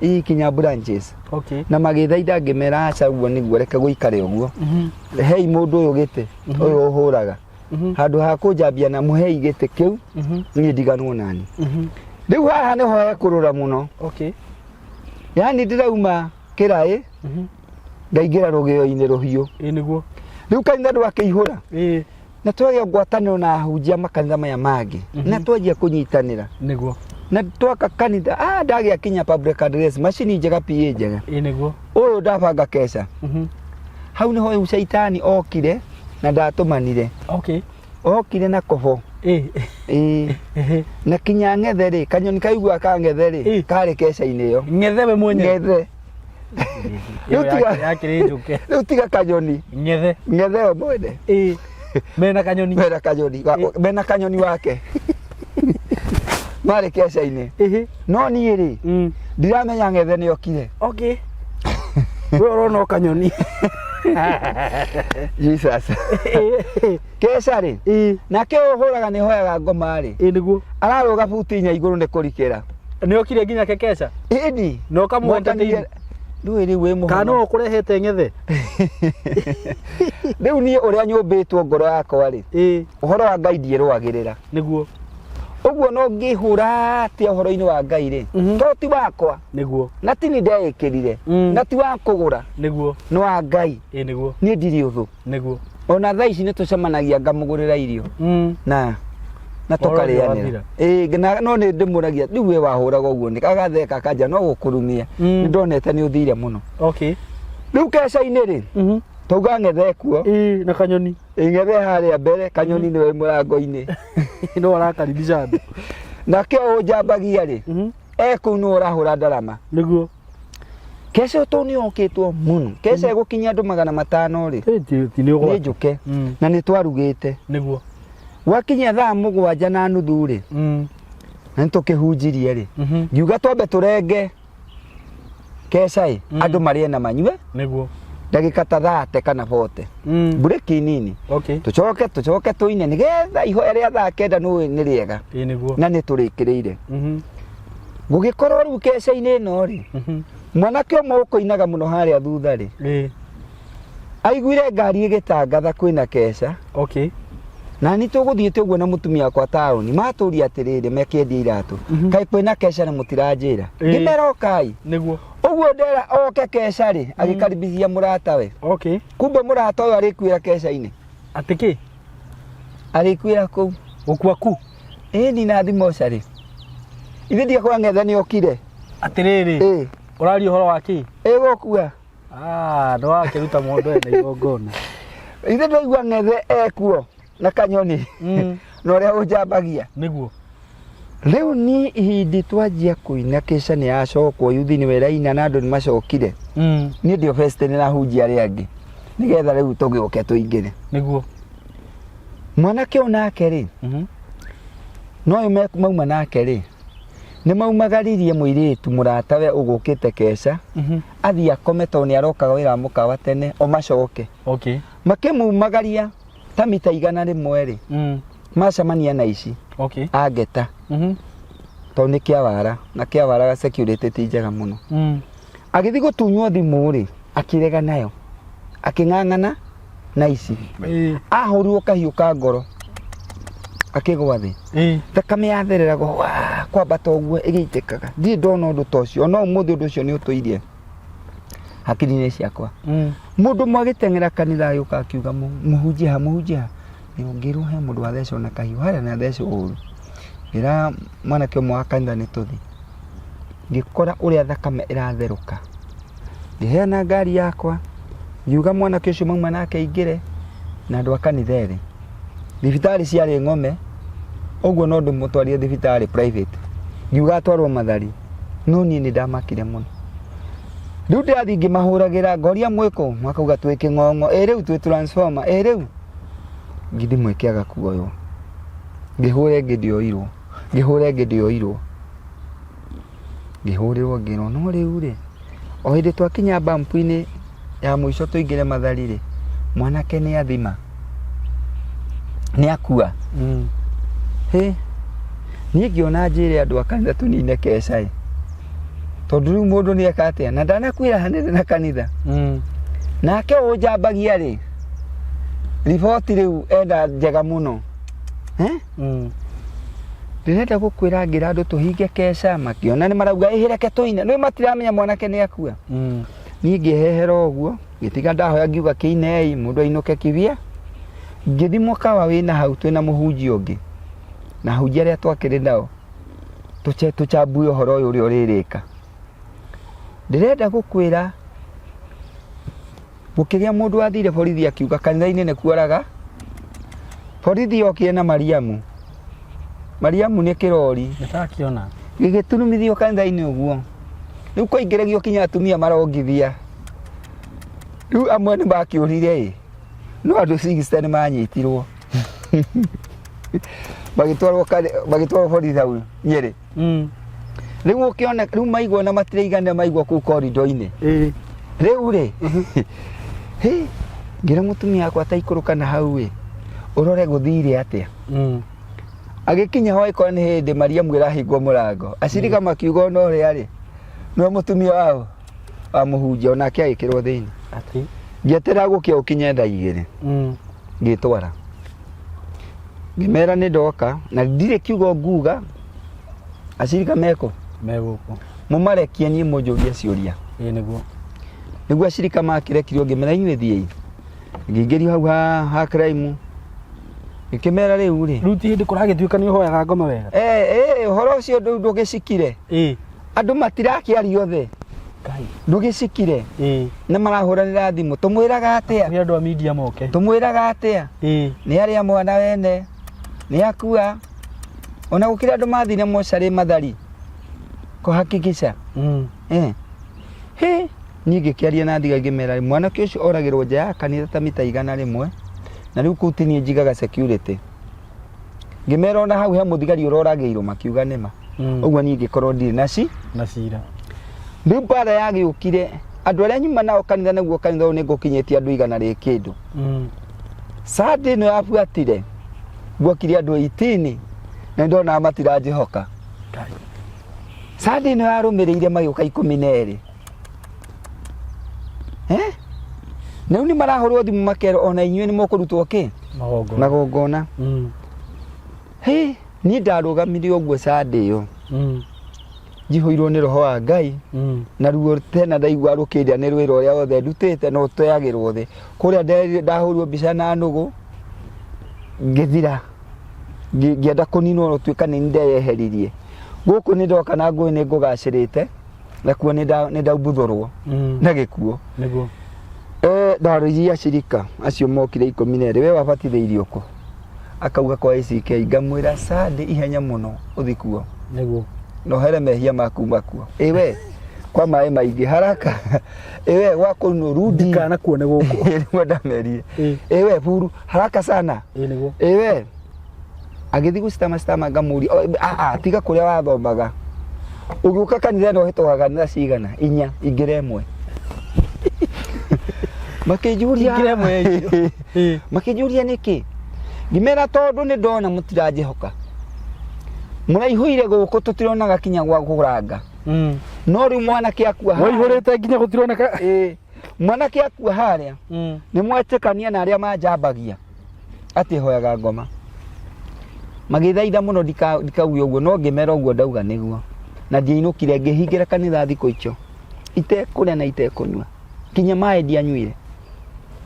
Ii kinya branches. Okay. Na magĩthaitha ngĩmera aca ũguo nĩguo reke gũikare ũguo. Hei mũndũ ũyũ gĩtĩ, ũyũ ũhũraga. Handũ ha kũnjambia na mũhei gĩtĩ kĩu, niĩ ndiganwo nani. Rĩu haha nĩho hekũrũra mũno. Okay. Yaani ndĩrauma kĩraĩ, ngaingĩra rũgĩo-inĩ rũhiũ. Ĩĩ nĩguo. Rĩu kanitha ndwakĩihũra. Ĩĩ. Na twagĩa ngwatanĩro na ahunjia makanitha maya mangĩ. Na twanjia kũnyitanĩra. Nĩguo. Na twaka kanitha, ndagĩa kinya public address, macini njega PA njega. Ĩĩ nĩguo. Ũyũ ndabanga keca. Hau nĩho rĩu caitani okire na ndatũmanire. Okay. Okire na kobo. Ĩĩ. Ĩĩ. Na kinya ng'ethe rĩ, kanyoni kaigua ka ng'ethe rĩ, karĩ keca-inĩ ĩyo. Ng'ethe we mwenyewe. Ng'ethe. Ĩyo Rĩu tiga- yakĩrĩ njũke. Rĩu tiga kanyoni. Ng'ethe. Ng'ethe we mwene. Ĩĩ. Mena kanyoni. Mena kanyoni. Mena kanyoni wake. Marĩ keca-inĩ. No niĩ rĩ, ndiramenya ng'ethe nĩ okire. Okay. We ũrona o kanyoni. Jesus. Keca rĩ, nake ũyũ ũhũraga nĩ hoyaga ngoma rĩ. Ĩĩ nĩguo. Ararũga buti 4 igũrũ nĩ kũrikĩra. Nĩ okire nginya kekeca? Ĩni. Na ũkamũ entertain? Ndũĩ rĩu wĩ mũhoro. Kana no ũkũrehete ng'ethe? Rĩu niĩ ũrĩa nyũmbĩtwo ngoro yakwa rĩ, ũhoro wa Ngai ndiĩrũagĩrĩra. Nĩguo. Ũguo no ngĩhũra atĩa ũhoro-inĩ wa Ngai rĩ, to ti wakwa. Nĩguo. Na ti ni ndeĩkĩrire. Na ti wa kũgũra. Nĩguo. Nĩ wa Ngai. Ĩĩ nĩguo. Niĩ ndirĩ ũthũ. Nĩguo. Ona thaa ici nĩ tũcemanagia ngamũgũrĩra irio. Na tũkarĩanĩra. Ĩĩ, na no nĩ ndĩmũragia, rĩu we wahũraga ũguo nĩ agatheka akanja no gũkũrumia. Nĩ ndonete nĩ ũthire mũno. Okay. Rĩu keca-inĩ rĩ, tauga ng'ethe kuo. Ĩĩ, na kanyoni. Ĩĩ, ng'ethe harĩa mbere, kanyoni nĩwe mũrango-inĩ. No arakaribisha andũ. Nake ũyũ ũnjambagia rĩ, e kũu nĩwe ũrahũra ndarama. Nĩguo. Keca to nĩ okĩtwo mũno. Keca ĩgũkinyia andũ 500 rĩ. Ĩ, ti nĩ ũgwati. Nĩ njũke. Na nĩ twarugĩte. Nĩguo. Gwakinyia thaa 7:30 rĩ, na nĩ tũkĩhunjirie rĩ, ngiuga twambe tũrenge keca ĩ, andũ marĩe na manyue. Nĩguo. Ndagĩka ta 30 kana 40. Mburĩki nini. Okay. Tũcoke, tũcoke tũine nĩgetha ihoya rĩa thaa 9 nĩũĩ nĩ rĩega. Ĩĩ nĩguo. Na nĩ tũrĩkĩrĩire. Gũgĩkorwo rĩu keca-inĩ ĩno rĩ, mwanake ũmwe ũkũinaga mũno harĩa thutha rĩ, aiguire ngari ĩgĩtangatha kwĩna keca. Okay. Na nĩ tũgũthiĩte ũguo na mũtumia wakwa taũni, matũria atĩrĩrĩ mekĩendia iratũ. Kaĩ kwĩna keca na mũtiranjĩra. Ngĩmera okai. Nĩguo. Ũguo ndera oke keca rĩ, agĩkaribithia mũratawe. Okay. Kumbe mũrata ũyũ arĩkuĩra keca-inĩ. Atĩ kĩ? Arĩkuĩra kũu. Gũkua ku? Ĩni na thimoca rĩ. Ithe ndiakwa ng'ethe nĩ okire. Atĩrĩrĩ. Ĩĩ. Ũraria ũhoro wa kĩ? Ĩ gũkua. Nĩ wakĩruta mũndũ ena igongona. Ithe ndwaigua ng'ethe ekuo na kanyoni. Na ũrĩa ũnjambagia. Nĩguo. Rĩu ni ihindi twanjia kũina keca nĩ yacokwo yuthi nĩwe ĩraina na andũ nĩ macokire. Niĩ ndio first nĩ nahunjia arĩa angĩ. Nĩgetha rĩu tũgĩũke tũingĩre. Nĩguo. Mwanake ũyũ nake rĩ, no ũyũ mauma nake rĩ, nĩ maumagaririe mũirĩtu mũratawe ũgũkĩte keca, athiĩ akome tondũ nĩ arokaga wĩra wa mũkawa tene, o macoke. Okay. Makĩmumagaria ta mita 100 rĩ, macemania na ici. Okay. Angeta. Tondũ nĩ kĩawara na kĩawara security ti njega mũno. Agĩthiĩ gũtunywo thimũ rĩ, akĩrega nayo, akĩng'ang'ana na ici. Ahũrirwo kahiũ ka ngoro akĩgwa thĩ. Thakame yathereraga waa, kwambata ũguo ĩgĩitĩkaga. Ndirĩ ndona ũndũ ta ũcio, ona ũmũthĩ ũndũ ũcio nĩ ũtũirie hakiri-inĩ ciakwa. Mũndũ ũmwe agĩteng'era kanitha agĩũka akiuga mũhunjia ha, mũhunjia ha. Ngĩrwo he mũndũ wathecwo na kahiũ harĩa na athecwo ũru. Ngĩra mwanake ũmwe wa kanitha nĩ tũthiĩ. Ngĩkora ũrĩa thakame ĩratherũka. Ngĩheana ngari yakwa, ngiuga mwanake ũcio mauma nake aingĩre na andũ a kanitha erĩ. Thibitarĩ ciarĩ ng'ome, ũguo no ndĩmũtwarire thibitarĩ private. Ngiuga atwarwo Mathari, no niĩ nĩ ndamakire mũno. Rĩu ndĩrathiĩ ngĩmahũragĩra ngoria mwĩkũ, makauga twĩ kĩng'ong'o, ĩ rĩu twĩ transformer, ĩ rĩu. Ngĩthiĩ ĩkĩaga kuoywo. Ngĩhũra ĩngĩ ndĩoirwo, ngĩhũra ĩngĩ ndĩoirwo. Ngĩhũrĩrwo ngĩrwo no rĩu rĩ, o hĩndĩ twakinya bampu-inĩ ya mũico tũingĩre Mathari rĩ, mwanake nĩ athima, nĩ akua. Hĩ, niĩ ngĩona njĩre andũ a kanitha tũnine keca ĩ, tondũ rĩu mũndũ nĩ eka atĩa, na ndanakwĩrahanĩria na kanitha. Nake ũnjambagia rĩ, riboti rĩu enda njega mũno. Eh? Ndĩrenda gũkwĩra ngĩra andũ tũhinge keca makĩona nĩ marauga ĩhĩ reke tũine nĩ matiramenya mwanake nĩ akua. Niĩ ngĩhehera ũguo ngĩtiga ndahoya ngiuga kĩinei mũndũ ainũke kibia. Ngĩthiĩ mũkawa wĩna hau twĩna mũhunjia ũngĩ na ahunjia arĩa twakĩrĩ nao tũchambue ũhoro ũyũ ũrĩa ũrĩrĩka. Ndĩrenda gũkwĩra Gũkĩgĩa mũndũ wathire borithi akiuga kanitha-inĩ nĩ kuoraga. Borithi yokire na Mariamu. Mariamu nĩ kĩrori. Nĩndakĩona. Gĩgĩturumithio kanitha-inĩ ũguo. Rĩu kwaingĩragio kinya atumia marongithia. Rĩu amwe nĩ makĩũrire ĩ, no andũ 60 nĩ manyitirwo. Magĩtwarwo magĩtwarwo borithi hau Nyĩrĩ. Rĩu ũkĩona rĩu maigua na matiraigana maigua kũu korido-inĩ. Rĩu rĩ, hĩ, ngĩra mũtumia wakwa ta ikũrũka na hau ĩ, ũrore gũthire atĩa. Agĩkinya ho agĩkora nĩ hĩndĩ Mariamu ĩrahingwo mũrango. Acirika makiuga ona ũrĩa rĩ, nĩwe mũtumia wao wa mũhunjia onake agĩkĩrwo thĩinĩ. Atĩ. Ngĩeterera gũkĩa gũkinye thaa igĩrĩ. Ngĩtwara. Ngĩmera nĩ ndoka na ndirĩ kiugo nguga acirika mekũ Me gũkũ. Mũmarekie niĩ mũnjũrie ciũria. Ĩĩ nĩguo. Nĩguo acirika makĩrekirio ngĩmera inyuĩ thiĩi. Ngĩingĩrio hau ha crime. Ngĩkĩmera rĩu rĩ. Rĩu ti hĩndĩ kũragĩtuĩka nĩ ũhoyaga ngoma wega. Eh, eh, ũhoro ũcio ndũgĩcikire. Andũ matirakĩaria othe. Ngai. Ndũgĩcikire. Na marahũranĩra thimũ. Tũmwĩraga atĩa? Nĩ andũ a media moke. Tũmwĩraga atĩa? Nĩ arĩa mwana wene. Nĩ akua. Ona gũkĩrĩ andũ mathire mocarĩ Mathari. Kũhakikisha. Hĩ, niĩ ngĩkĩaria na thiga ngĩmera mwanake ũcio oragĩrwo nja ya kanitha ta mita 100 na rĩu kũu ti niĩ njigaga security. Ngĩmera ona hau he mũthigari ũroragĩirwo makiuga nĩma. Ũguo niĩ ngĩkorwo ndirĩ na ci Na cira. Rĩu mbara yagĩũkire andũ arĩa nyuma nao kanitha nĩguo kanitha ũyũ nĩngũkinyĩtie andũ igana rĩ kĩndũ. Sunday ĩno yabuatire guokire andũ 18 na nĩndonaga matiranjĩhoka. Ngai. Sunday ĩno yarũmĩrĩire magĩũka 12. Eh? Na rĩu nĩ marahũrwo thimũ makerwo ona inyuĩ nĩ mũkũrutwo kĩ? Magongona. Magongona. Hĩ, niĩ ndarũgamire ũguo Sunday ĩyo. Njihũirwo nĩ roho wa Ngai. Na ruo tena ndaigua rũkĩndia nĩ rwĩra ũrĩa wothe ndutĩte no ũteagĩrwo thĩ. Kũrĩa ndahũrirwo mbica na nũgũ ngĩthira. Ngĩenda kũninwo gũtuĩka nĩ ndeyeheririe. Gũkũ nĩ ndoka na ngũĩ nĩ ngũgacĩrĩte nakuo nĩ ndaumbuthũrwo na gĩkuo. Nĩguo. Ndarĩria acirika acio mokire 12 we wabatithĩirio kũ? Akauga kwa ACK ngamwĩra Sunday ihenya mũno ũthi kuo. Nĩguo. Na ũhere mehia maku makuo. Ĩ we kwa maĩ maingĩ haraka. Ĩ we gwa kũnũ rudi. Ndikanakuone gũkũ. Nĩguo ndamerire. Ĩ we buru haraka sana. Ĩ nĩguo. Ĩ we agĩthiĩ gũcitama citama ngamũria tiga kũrĩa wathomaga ũgĩũka kanitha ĩno ũhĩtũkaga kanitha cigana inya ingĩra ĩmwe. Makĩnjũria Ingĩra ĩmwe ya icio. Makĩnjũria nĩkĩ ngĩmera tondũ nĩ ndona mũtiranjĩhoka. Mũraihũire gũkũ tũtironaga kinya gwa kũranga. No rĩu mwanake akua harĩa- Waihũrĩte nginya gũtironeka. Ĩĩ, mwanake akua harĩa nĩ mwetĩkania na arĩa manjambagia atĩ hoyaga ngoma. Magĩthaitha mũno ndikauge ũguo, no ngĩmera ũguo ndauga nĩguo. Na ndiainũkire, ngĩhingĩra kanitha thikũ icio itekũrĩa na itekũnyua, nginya maĩ ndianyuire.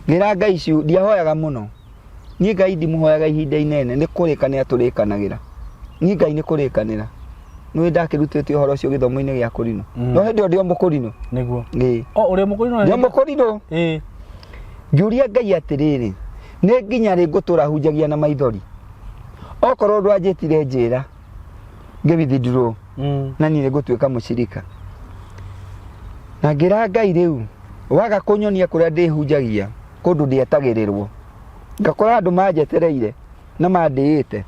Ngĩra Ngai ciu, ndiahoyaga mũno niĩ. Ngai ndimũhoyaga ihinda inene, nĩ kũrĩkanĩra tũrĩkanagĩra. Niĩ Ngai nĩ kũrĩkanĩra nĩ ndakĩrutĩte ũhoro ũcio gĩthomo-inĩ gĩa kũrinũ. No hĩndĩ ĩyo ndĩ o mũkũrinũ. Nĩguo. Ĩĩ. O ũrĩa mũkũrinũ. Ndĩ o mũkũrinũ. Ngĩũria Ngai atĩrĩrĩ, nĩ nginya rĩ ngũtũra hunjagia na maithori? Okorwo ndwanjĩtire njĩra ngĩ withdraw na niĩ nĩ ngũtuĩka mũcirika. Na ngĩra Ngai, rĩu waga kũnyonia kũrĩa ndĩhunjagia kũndũ ndĩetagĩrĩrwo, ngakora andũ manjetereire na mandĩĩte,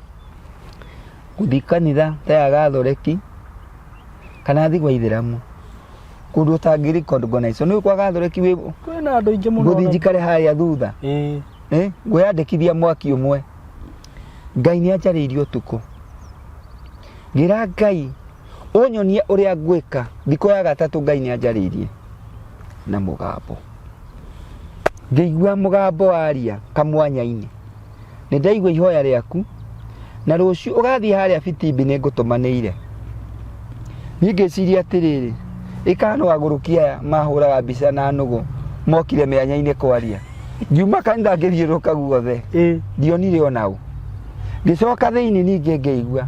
ngũthiĩ kanitha ta ya Gathoreki kana thiĩ gwa Ithĩramu kũndũ ũtangĩ recognize. Nĩ kwa Gathoreki wĩ Kwĩna andũ aingĩ mũno. Ngũthiĩ njikare harĩa thutha. Eh, ngwĩyandĩkithia mwaki ũmwe. Ngai nĩ anjarĩirie ũtukũ, ngĩra Ngai ũnyonie ũrĩa ngwĩka. Thikũ ya gatatũ Ngai nĩ anjarĩirie na mũgambo, ngĩigua mũgambo waria kamwanya-inĩ, nĩ ndaigua ihoya rĩaku na rũciũ ũgathiĩ harĩa Bitimbi nĩ ngũtũmanĩire. Niĩ ngĩciria atĩrĩrĩ, ĩkana no agũrũki aya mahũraga mbica na nũgũ mokire mĩanya-inĩ kwaria. Ngiuma kanitha ngĩthiũrũrũka guothe, ndionire ona ũ. Ngĩcoka thĩinĩ ningĩ ngĩigua,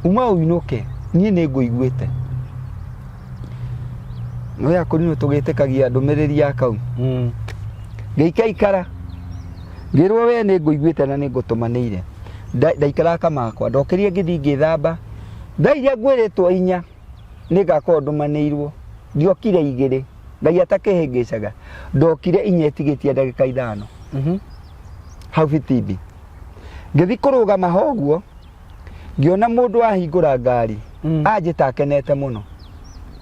uma ũinũke, niĩ nĩ ngũiguĩte. No ya kũrinũ tũgĩtĩkagia ndũmĩrĩri ya kau. Ngĩikaikara, ngĩrwo we nĩ ngũiguĩte na nĩ ngũtũmanĩire. Ndaikaraga kamakwa, ndokĩrire ngĩthiĩ ngĩthamba. Thaa iria ngwĩrĩtwo 4 nĩ ngakorwo ndũmanĩirwo, ndiokire 2. Ngai atakĩhĩngĩcaga, ndokire 4 ĩtigĩtie ndagĩka 5. Hau Bitimbi ngĩthiĩ kũrũgama ho ũguo, ngĩona mũndũ ahingũra ngari. Anjĩta akenete mũno,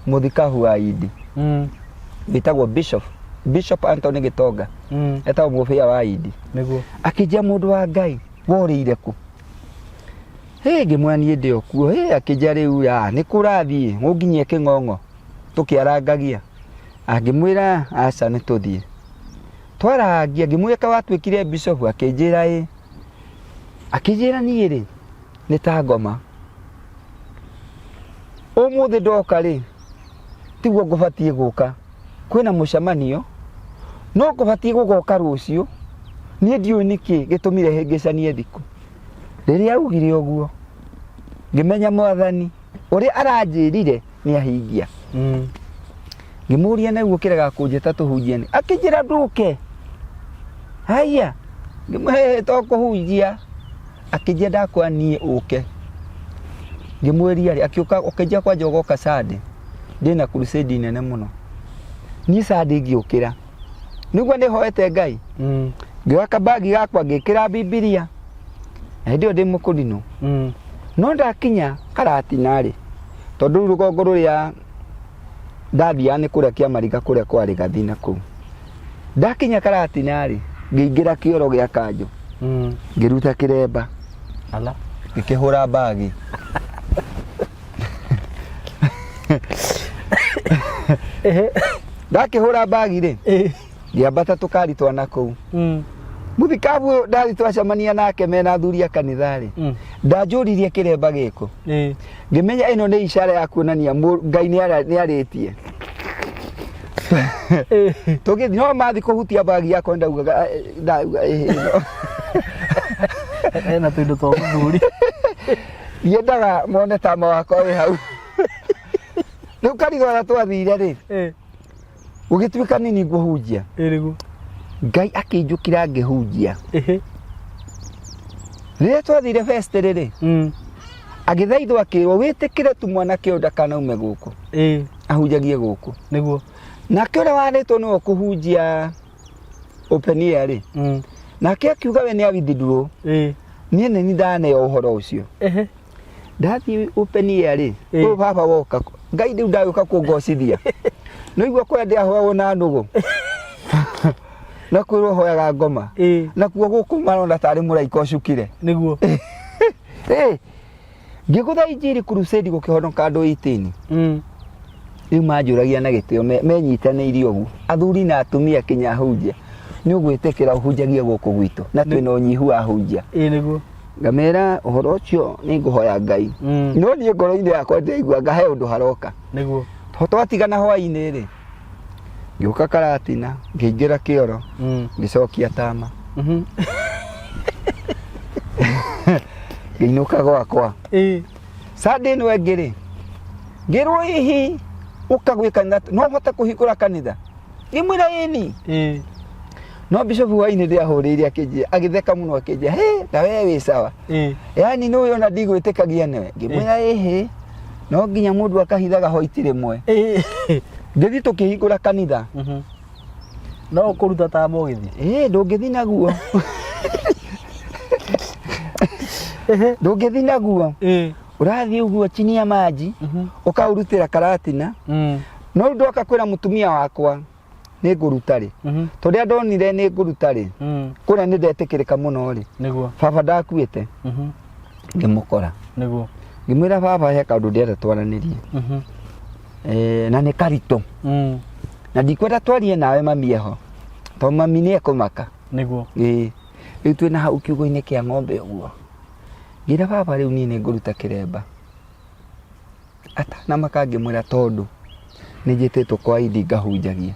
mũthikabu wa Indi wĩtagwo Bishop Anthony Gĩtonga. Etagwo mũbĩa wa Indi. Nĩguo. Akĩnjia, mũndũ wa Ngai, worĩire kũ? Hĩ, ngĩmwĩra niĩ ndĩ o kuo. Hĩ, akĩnjia, rĩu ya nĩ kũrathiĩ ũnginyie kĩng'ong'o tũkĩarangagia. Angĩmwĩra aca, nĩ tũthiĩ twarangia. Ngĩmwĩra ka watuĩkire bishop? Akĩnjĩra ĩ, akĩnjĩra niĩ rĩ nĩ ta ngoma ũmũthĩ ndoka rĩ, tiguo ngũbatiĩ gũka, kwĩna mũcemanio no ngũbatiĩ gũgoka rũciũ. Niĩ ndiũĩ nĩkĩ gĩtũmire hĩngĩcanie thikũ. Rĩrĩa augire ũguo, ngĩmenya Mwathani ũrĩa aranjĩrire nĩ ahingia. Ngĩmũria, nĩguo kĩrega kũnjĩta tũhunjie nĩ? Akĩnjĩra ndũke. Haya, ngĩmũhe to kũhunjia. Akĩnjia ndakwa niĩ ũke. Ngĩmwĩria rĩ akĩũka, ũkĩnjia kwanja ũgoka Sunday, ndĩna crusade nene mũno. Niĩ Sunday ngĩũkĩra nĩguo nĩ hoete Ngai. Ngĩoya kabagi gakwa, ngĩkĩra Bibilia, na hĩndĩ ĩyo ndĩ mũkũrinũ. No ndakinya Karatina rĩ, tondũ rĩu rũgongo rũrĩa ndathiaga nĩ kũrĩa Kĩamariga, kũrĩa kwarĩ gathi na kũu. Ndakinya Karatina rĩ, ngĩingĩra kĩoro gĩa kanjũ. Ngĩruta kĩremba. Ala. Ngĩkĩhũra mbagi. Ndakĩhũra mbagi rĩ, ngĩambata tũkari twa na kũu. Mũthikabu ũyũ ndathi twacemania nake mena athuri a kanitha rĩ, ndanjũririe kĩremba gĩkũ. Ngĩmenya ĩno nĩ ishara ya kuonania Ngai nĩ arĩtie. Tũgĩthiĩ no mathi kũhutia mbagi yakwa, ndaugaga eh, ndauga ĩhĩ ĩno. Ena tũindo twa mũthuri. Ndiendaga mone tama wakwa wĩ hau. Rĩu kanitha ũrĩa twathire rĩ, gũgĩtuĩka nini ngũhunjia. Nĩguo. Ngai akĩnjũkĩra ngĩhunjia. Rĩrĩa twathire fest rĩ, agĩthaithwo akĩrwo wĩtĩkĩre tu mwanake ũyũ ndakanaume gũkũ, ahunjagie gũkũ. Nĩguo. Nake ũrĩa warĩtwo nĩwe kũhunjia open air rĩ, nake akiuga we nĩ a withdraw. Niĩ nĩ ndaneo ũhoro ũcio. Ndathiĩ open air rĩ, ũyũ baba woka, Ngai rĩu ndagĩũka kũngocithia. Nĩigua kũrĩa ndĩahoyagwo na nũgũ na kwĩrwo hoyaga ngoma, nakuo gũkũ marona tarĩ mũraika ũcukire. Nĩguo. Ĩ, Ngĩgũtha injiri crusade gũkĩhonoka andũ 18. Rĩu manjũragia na gĩtĩo menyitanĩirie ũguo athuri na atumia kinya ahunjia nĩ ũgwĩtĩkĩra ũhunjagie gũkũ gwitũ na twĩna ũnyihu wa ahunjia. Ĩĩ nĩguo. Ngamera ũhoro ũcio nĩ ngũhoya Ngai. No niĩ ngoro-inĩ yakwa ndĩraigua ngahe ũndũ haroka. Nĩguo. Twatigana hwaĩ-inĩ rĩ, ngĩũka Karatina, ngĩingĩra kĩoro, ngĩcokia tama. Ngĩinũka gwakwa. Sunday ĩno ĩngĩ rĩ, ngĩrwo hihi ũka gwĩ kanitha, no ũhote kũhingũra kanitha? Ngĩmwĩra ĩni. No bishop hwainĩ ndĩahũrĩire akĩnjĩra, agĩtheka mũno akĩnjĩra, he, na we wĩ sawa. Yaani nĩ ũĩ ona ndigwĩtĩkagia nĩwe. Ngĩmwĩra ĩhĩ, no nginya mũndũ akahithaga hoiti rĩmwe. Ngĩthiĩ tũkĩhingũra kanitha. No ũkũruta tama ũgĩthiĩ? Ĩĩ, ndũngĩthiĩ naguo. Ndũngĩthiĩ naguo. Ũrathiĩ ũguo chini ya maji, ũkaũrutĩra karatina. No rĩu ndoka kwĩra mũtumia wakwa nĩ ngũruta rĩ, tondũ rĩrĩa ndonire nĩ ngũruta rĩ, kũrĩa nĩ ndetĩkĩrĩka mũno rĩ, baba ndakuĩte, ngĩmũkora. Ngĩmwĩra baba he kaũndũ ndĩrenda twaranĩrie. Na nĩ karitũ. Na ndikwenda twarie nawe mami eho, tondũ mami nĩ ekũmaka. Ĩĩ. Rĩu twĩna hau kiugũ-inĩ kĩa ng'ombe ũguo. Ngĩra baba rĩu niĩ nĩ ngũruta kĩremba. Atanamaka ngĩmwĩra tondũ nĩ njĩtĩtwo kwa Idi ngahunjagie.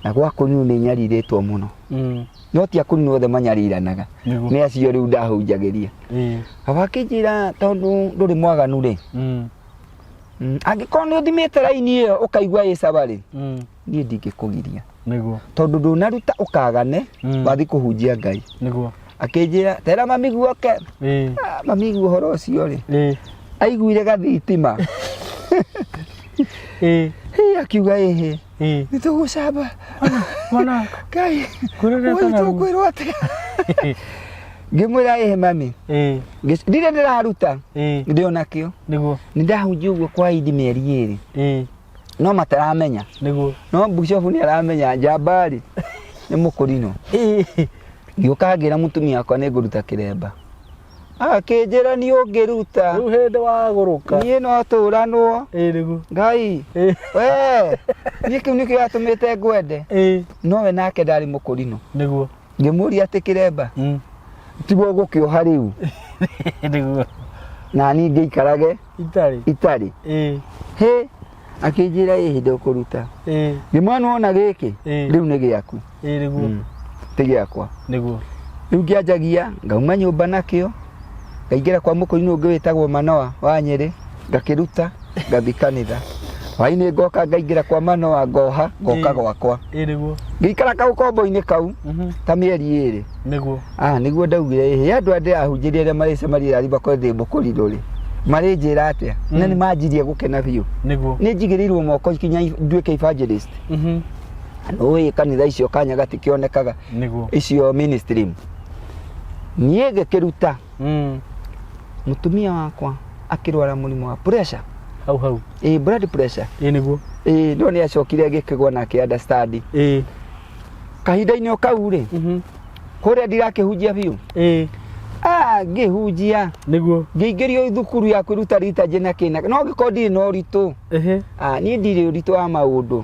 Na gwa kũninwo nĩ nyarirĩtwo mũno. No ti akũninwo othe manyariranaga. Nĩ acio rĩu ndahunjagĩria. Baba akĩnjĩra tondũ ndũrĩ mwaganu rĩ, angĩkorwo nĩ ũthimĩte raini ĩyo ũkaigua ĩ sawa rĩ, niĩ ndingĩkũgiria. Tondũ ndũnaruta ũkagane, wathiĩ kũhunjia Ngai. Akĩnjĩra tera mami guoke. Mami igua ũhoro ũcio rĩ, aiguire gathitima. Hĩ, akiuga ĩhĩ, nĩ tũgũcamba. Mwana. Ngai, Kwĩrwo ũyũ na ruo. tũkwĩrwo atĩa? Ngĩmwĩra ĩhĩ mami. Ndirĩ ndĩraruta, ndĩ o nakĩo. Nĩ ndahunjia ũguo kwa Idi mĩeri ĩrĩ. No mataramenya. No bishop nĩ aramenya njamba rĩ, nĩ mũkũrinũ. Ngĩũka ngĩra mũtumia wakwa nĩ ngũruta kĩremba. Akĩnjĩra niĩ ũngĩruta. Rĩu hĩndĩ wagũrũka. Niĩ no tũranwo. Nĩguo. Ngai. We, niĩ kĩu nĩkĩo gĩatũmĩte ngwende. No we nake ndarĩ mũkũrinũ. Ngĩmũria atĩ kĩremba. Tiguo gũkĩoha rĩu. Na niĩ ngĩikarage. Itarĩ. Itarĩ. Hĩ, akĩnjĩra ĩ hĩndĩ ũkũruta. Ngĩmwĩra nĩwona gĩkĩ? Rĩu nĩ gĩaku. Nĩguo. Ti gĩakwa. Rĩu ngĩanjagia, ngauma nyũmba nakĩo, ngaingĩra kwa mũkũrinũ ũngĩ wĩtagwo Manoa wa Nyĩrĩ, ngakĩruta, ngathiĩ kanitha. Hwaĩ-inĩ ngoka ngaingĩra kwa Manoa ngoha, ngoka gwakwa. Ngĩikara kaũkombo-inĩ kau, ta mĩeri ĩrĩ. Nĩguo ndaugire, ĩhĩ, andũ aya ndĩrahunjĩria arĩa marĩcemania rari makore ndĩ mũkũrinũ rĩ, marĩnjĩra atĩa? Na nĩ manjirie gũkena biũ. Nĩ njigĩrĩirwo moko nginya nduĩke evangelist. Nũĩ kanitha icio kanya gatikĩonekaga. Icio ministry. Niĩ ngĩkĩruta. Mũtumia wakwa akĩrwara mũrimũ wa pressure. Hau hau. Blood pressure. Nĩguo. No nĩ acokire agĩkĩgwa na akĩ understand. Kahinda-inĩ o kau rĩ, kũrĩa ndirakĩhunjia biũ. Ngĩhunjia. Ngĩingĩrio thukuru ya kwĩruta liturgy na kĩna. No ngĩkorwo ndirĩ na ũritũ. Niĩ ndirĩ ũritũ wa maũndũ.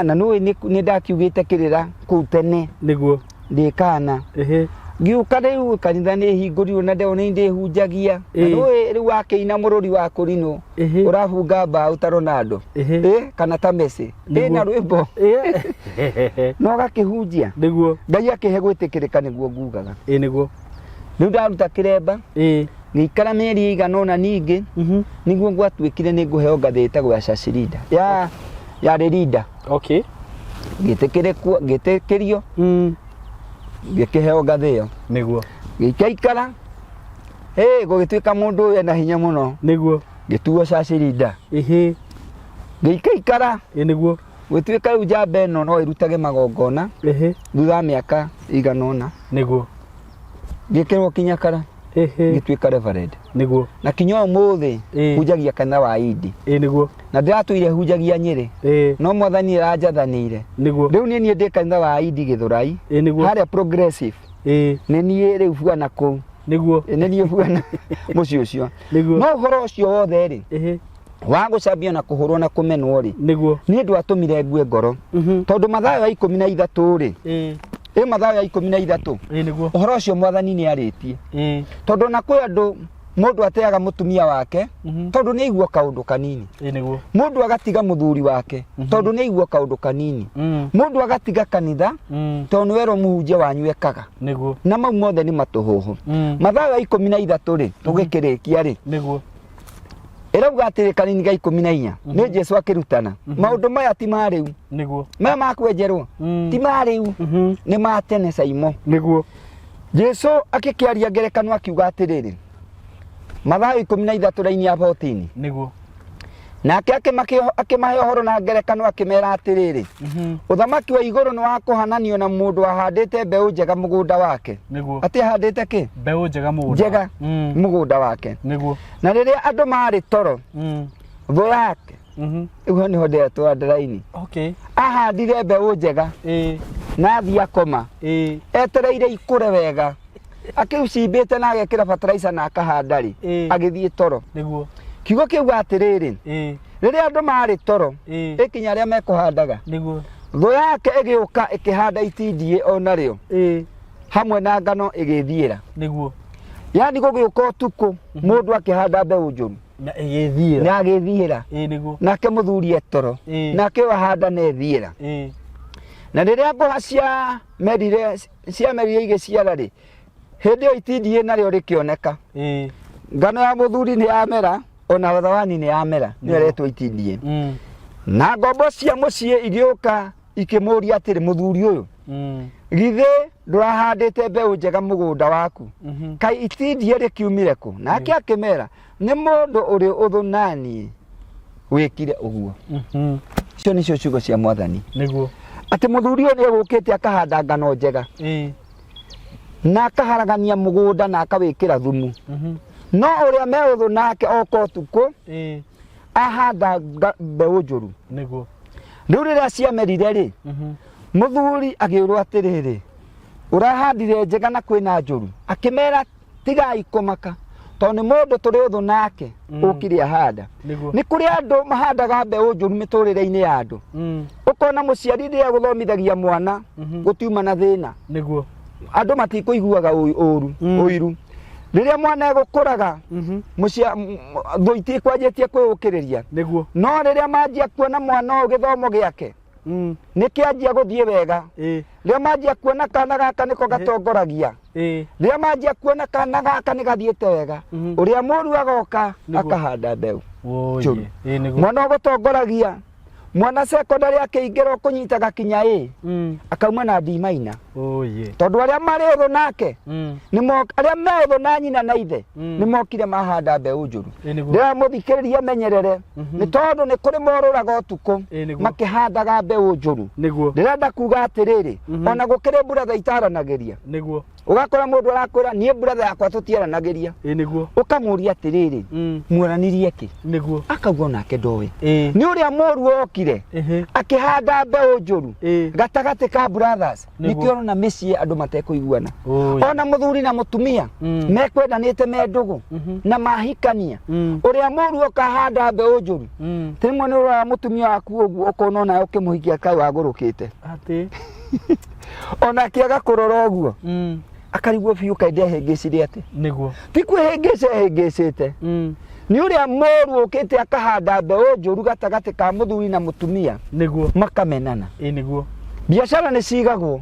Na nũĩ nĩ ndakiugĩte kĩrĩra kũu tene. Ndĩ kana. Ngĩũka rĩu kanitha nĩ hingũrirwo na ndĩrona nĩ ndĩhunjagia. Na nũĩ rĩu wakĩina mũrũri wa kũrinũ. Ũrabunga mbaũ ta Ronaldo. Kana ta Messi. Na rwĩmbo. No gakĩhunjia. Ngai akĩhe gwĩtĩkĩrĩka nĩguo ngugaga. Nĩguo. Rĩu ndaruta kĩremba. Ngĩikara mĩeri ĩigana ũna ningĩ. Nĩguo gwatuĩkire nĩ ngũheo ngathĩ ĩtagwo ya church leader. Ya leader. Ngĩtĩkĩrĩkwo, ngĩtĩkĩrio. Ngĩkĩheo ngathĩ ĩyo. Ngĩikaikara. Gũgĩtuĩka mũndũ ũyũ ena hinya mũno. Ngĩtuo church leader. Ngĩikaikara. Nĩguo. Gũtuĩka rĩu njamba ĩno no ĩrutage magongona. Thutha wa mĩaka ĩigana ũna. Ngĩkĩrwo kinyakara. Ngĩtuĩka reverend. Na kinya ũmũthĩ, hunjagia kanitha wa Idi. Nĩguo. Na ndĩratũire hunjagia Nyĩrĩ. No mwathani aranjathanĩire. Rĩu niĩ niĩ ndĩ kanitha wa Idi Gĩthũrai. Nĩguo. Harĩa progressive. Nĩ niĩ rĩu bwana kũu. Nĩguo. Nĩ niĩ bwana mũciĩ ũcio. Nĩguo. No ũhoro ũcio wothe rĩ, wa gũcambio na kũhũrwo na kũmenwo rĩ, niĩ ndwatũmire ngue ngoro, tondũ Mathayo ya 13 rĩ, ĩ Mathayo ya 13, Ĩĩ nĩguo. Ũhoro ũcio mwathani nĩ arĩtie, tondũ na kwĩ andũ mũndũ ateaga mũtumia wake tondũ nĩ aigua kaũndũ kanini, Ĩĩ nĩguo. Mũndũ agatiga mũthuri wake tondũ nĩ aigua kaũndũ kanini, mũndũ agatiga kanitha tondũ nĩ werwo mũhunjia wanyu ekaga, na mau mothe nĩ matũhũhũ. Mathayo ya 13 rĩ, tũgĩkĩrĩkia rĩ, ĩrauga atĩrĩ, kanini ga 14, nĩ Jesu akĩrutana maũndũ maya ti ma rĩu, maya ma kwenjerwo ti ma rĩu, nĩ ma tene caimo. Jesu akĩkĩaria ngerekano akiuga atĩrĩrĩ, Mathayo 13 raini ya 14, Nake akĩmahe ũhoro na ngerekano akĩmera atĩrĩrĩ, ũthamaki wa igũrũ nĩ wa kũhananio na mũndũ ahandĩte mbeũ njega mũgũnda wake. Atĩ ahandĩte kĩ? Mbeũ njega mũgũnda. Njega mũgũnda wake. Na rĩrĩa andũ marĩ toro, thũ yake, rĩu hau nĩho ndĩretwo underline, ahandire mbeũ njega na athiĩ akoma, etereire ikũre wega, akĩucimbĩte na agekĩra fertilizer na akahanda rĩ, agĩthiĩ toro. Kiugo kĩuga atĩrĩrĩ, rĩrĩa andũ marĩ toro, ĩkinya arĩa mekũhandaga, thũ yake ĩgĩũka ĩkĩhanda itindiĩ o narĩo hamwe na ngano ĩgĩthiĩra. Yani gũgĩũka ũtukũ, mũndũ akĩhanda mbeũ njũru Na ĩgĩthiĩra. Na agĩthiĩra. Ĩĩ nĩguo. Nake mũthuri etoro, nake ũyũ ahanda na ethiĩra. Na rĩrĩa ngũha ciamerire igĩciara rĩ, hĩndĩ ĩyo itindiĩ narĩo rĩkĩoneka. Ngano ya mũthuri nĩ yamera, ona thawani nĩ yamera, nĩyo ĩretwo itindiĩ. Na ngombo cia mũciĩ igĩũka ikĩmũria atĩrĩ, mũthuri ũyũ, githĩ ndũrahandĩte mbeũ njega mũgũnda waku? Kaĩ itindiĩ rĩkiumire kũ? Nake akĩmera, nĩ mũndũ ũrĩ ũthũ naniĩ wĩkire ũguo. Icio nĩcio ciugo cia mwathani, atĩ mũthuri ũyũ nĩ egũkĩte akahanda ngano njega na akaharagania mũgũnda na akawĩkĩra thumu, no ũrĩa me ũthũ nake oka ũtukũ ahanda mbeũ njũru. Rĩu rĩrĩa ciamerire rĩ, mũthuri agĩũrwo atĩrĩrĩ, ũrahandire njega na kwĩna njũru? Akĩmera, tigai kũmaka, tondũ nĩ mũndũ tũrĩ ũthũ nake ũkire ahanda. Nĩ kũrĩ andũ mahandaga mbeũ njũru mĩtũrĩre-inĩ ya andũ. Ũkona mũciari rĩrĩa gũthomithagia mwana, gũtiuma na thĩna, andũ matikũiguaga ũru, ũiru. Rĩrĩa mwana egũkũraga, thũ itikwanjĩtie kwĩũkĩrĩria. No rĩrĩa manjia kuona mwana ũyũ gĩthomo gĩake nĩ kĩanjia gũthiĩ wega, rĩrĩa manjia kuona kana gaka nĩko gatongoragia, rĩrĩa manjia kuona kana gaka nĩ gathiĩte wega, ũrĩa mũru agoka akahanda mbeũ njũru. Ĩĩ nĩguo. Mwana ũgũtongoragia, mwana secondary akĩingĩra ũkũnyitaga kinya ĩ, akauma na D minor, tondũ arĩa marĩ ũthũ nake, arĩa me ũthũ na nyina na ithe, nĩ mokire mahanda mbeũ njũru. Ĩĩ nĩguo. Rĩrĩa mũthikĩrĩria menyerere, nĩ tondũ nĩ kũrĩ morũraga ũtukũ Ĩĩ nĩguo. makĩhandaga mbeũ njũru. Ndĩrenda kuga atĩrĩrĩ, ona gũkĩrĩ brother itaranagĩria, ũgakora mũndũ arakwĩra, niĩ brother yakwa tũtiaranagĩria. Ĩĩ nĩguo. Ũkamũria atĩrĩrĩ, mwaranirie kĩ? Akauga onake ndoĩ. Nĩ ũrĩa mũru okire akĩhanda mbeũ njũru gatagatĩ ka brothers. Nĩkĩo ũrona mĩciĩ andũ matekũiguana, ona mũthuri na mũtumia mekwendanĩte me ndũgũ na mahikania, ũrĩa mũru ũkahanda mbeũ njũru. Rĩmwe nĩ ũroraga mũtumia waku ũguo ũkona onawe ũkĩmũhikia kaĩ wagũrũkĩte. Atĩ. Onake agakũrora ũguo, akarigwo biũ kaĩ ndehĩngĩcire atĩ. Ti kwĩhĩngĩca ehĩngĩcĩte, nĩ ũrĩa mũru ũkĩte akahanda mbeũ njũru gatagatĩ ka mũthuri na mũtumia, makamenana. Ĩĩ nĩguo. Biacara nĩ cigagwo,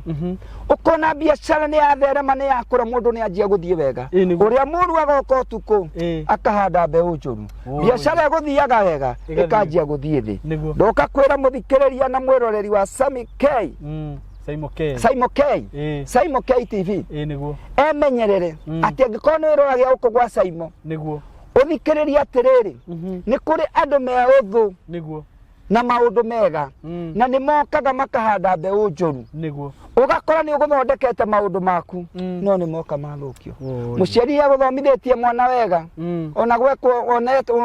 ũkona biacara nĩ yatherema, nĩ yakũra, mũndũ nĩ anjia gũthiĩ wega, Ĩĩ nĩguo. ũrĩa mũru agoka ũtukũ akahanda mbeũ njũru. Biacara ĩgũthiaga wega Ĩgathiĩ. ĩkanjia gũthiĩ thĩ. Ndoka kwĩra mũthikĩrĩria na mwĩroreri wa Sami K, Saimo K. Saimo K, Saimo K TV, Ĩĩ nĩguo. Emenyerere atĩ angĩkorwo nĩ wĩroragia gũkũ gwa Saimo, ũthikĩrĩrie atĩrĩrĩ, nĩ kũrĩ andũ me ũthũ na maũndũ mega, na nĩ mokaga makahanda mbeũ njũru. Ũgakora nĩ ũgũthondekete maũndũ maku, no nĩ moka mathũkio. Oi. Mũciari agũthomithĩtie mwana wega, ona gwekwo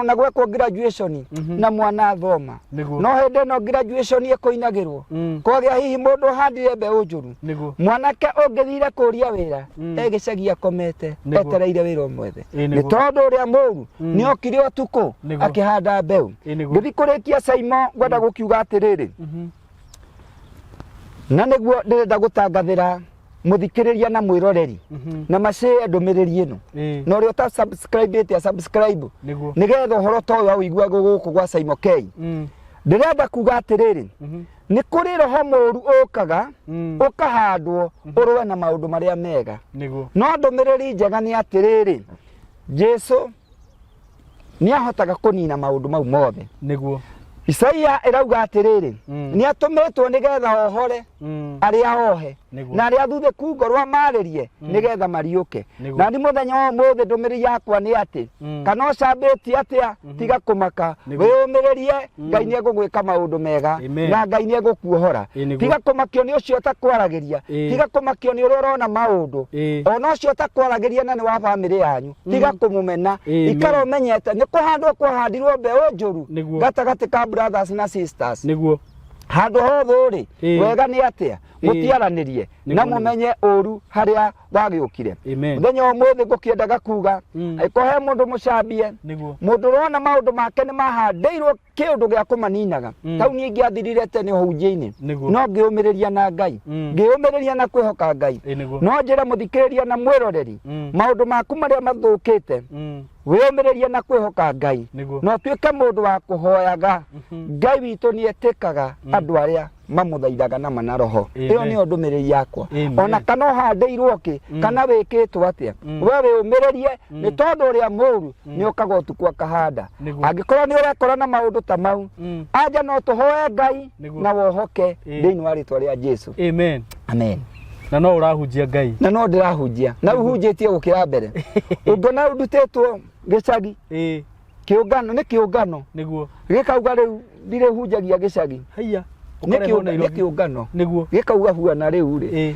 ona gwekwo graduation na mwana athoma, no hĩndĩ ĩno graduation ĩkũinagĩrwo, kwagĩa hihi mũndũ ũhandire mbeũ njũru. Mwanake ũngĩthire kũria wĩra, e gĩcagi akomete, etereire wĩra ũmwethe, nĩ tondũ ũrĩa mũru nĩ okire ũtukũ akĩhanda mbeũ. Ngĩthi kũrĩkia, Saimo, ngwenda gũkiuga atĩrĩrĩ, na nĩguo ndĩrenda gũtangathĩra mũthikĩrĩria na mwĩroreri na macĩe ndũmĩrĩri ĩno, na ũrĩa ũta subscribe ĩte subscribe, nĩgetha ũhoro ta ũyũ aũiguaga gũkũ gwa Saimo K. Ndĩrenda kuga atĩrĩrĩ, nĩ kũrĩ roho mũru ũkaga ũkahandwo ũrũe na maũndũ marĩa mega, no ndũmĩrĩri njega nĩ atĩrĩrĩ, Jesu nĩ ahotaga kũnina maũndũ mau mothe. Isaia ĩrauga atĩrĩrĩ, nĩ atũmĩtwo nĩgetha ohore arĩa ohe na arĩa thuthĩku ngoro amarĩrie nĩgetha mariũke. Na nĩ mũthenya wa ũmũthĩ ndũmĩrĩri yakwa nĩ atĩ, kana ũcambĩtie atĩa, tiga kũmaka, wĩyũmĩrĩrie, Ngai nĩ egũgwĩka maũndũ mega. Amen. Na Ngai nĩ egũkuohora. Tiga kũmakio nĩ ũcio ũtakwaragĩria, tiga kũmakio nĩ ũrĩa ũrona maũndũ, ona ũcio ũtakwaragĩria na nĩ wa bamĩrĩ yanyu, tiga kũmũmena. Amen. Ikara ũmenyete nĩ kũhandwo kwahandirwo mbeũ njũru gatagatĩ ka brothers na sisters. Handũ hothe rĩ, wega nĩ atĩa mũtiaranĩrie na mũmenye ũru harĩa wagĩũkire. Amen. Mũthenya wa ũmũthĩ ngũkĩendaga kuga, angĩkorwo he mũndũ mũcambie, mũndũ ũrona maũndũ make nĩ mahandĩirwo kĩũndũ gĩa kũmaninaga, tau niĩ ingĩathirire tene ũhunjia-inĩ, no ngĩũmĩrĩria na Ngai, ngĩũmĩrĩria na kwĩhoka Ngai. No njĩre mũthikĩrĩria na mwĩroreri, maũndũ maku marĩa mathũkĩte, wĩyũmĩrĩrie na kwĩhoka Ngai, na ũtuĩke mũndũ wa kũhoyaga. Ngai witũ nĩ etĩkaga andũ arĩa mamũthaithaga na mana roho. Amen. Ĩyo nĩyo ndũmĩrĩri yakwa. Amen. Ona kana ũhandĩirwo kĩ, kana wĩkĩtwo atĩa, we wĩyũmĩrĩrie, nĩ tondũ ũrĩa mũru nĩ ũkaga ũtukũ akahanda. Angĩkorwo nĩ ũrekora na maũndũ ta mau, anja no tũhoe Ngai na wohoke thĩinĩ wa rĩtwa rĩa Jesu. Amen. Amen. Na no ũrahunjia Ngai. Na no ndĩrahunjia na rĩu hunjĩtie gũkĩra mbere. Ũngĩona rĩu ndutĩtwo gĩcagi, kĩũngano nĩ kĩũngano gĩkauga rĩu ndirĩhunjagia gĩcagi. Haiya. Nĩ Ũkarehwo nĩ Nairobi. kĩũngano gĩkauga huana rĩu rĩ,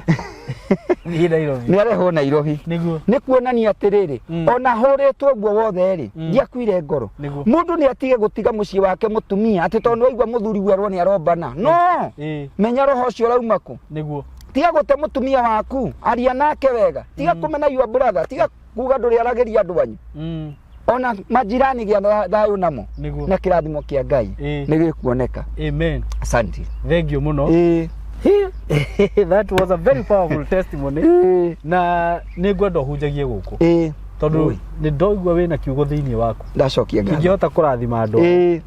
Thiĩ Nairobi. Nĩ arehwo Nairobi. Nĩ kuonania atĩrĩrĩ, ona hũrĩtwo ũguo wothe rĩ, ndiakuire ngoro. Mũndũ nĩ atige gũtiga mũciĩ wake mũtumia atĩ tondũ nĩ waigua mũthuri werwo nĩ arombana, no menya roho ũcio ũrauma kũ. Tiga gũte mũtumia waku, aria nake wega, tiga kũmena your brother, tiga kuga ndũrĩaragĩria andũ anyu, ona majirani gĩa thayũ namo, na kĩrathimo kĩa Ngai nĩ gĩkuoneka. Amen. Asante. Thank you mũno. That was a very powerful testimony. Na nĩ ngwenda ũhunjagie gũkũ, tondũ Oi. nĩ ndoigua wĩna kiugo thĩinĩ waku Ndacokia ngatho. kĩngĩhota kũrathima andũ.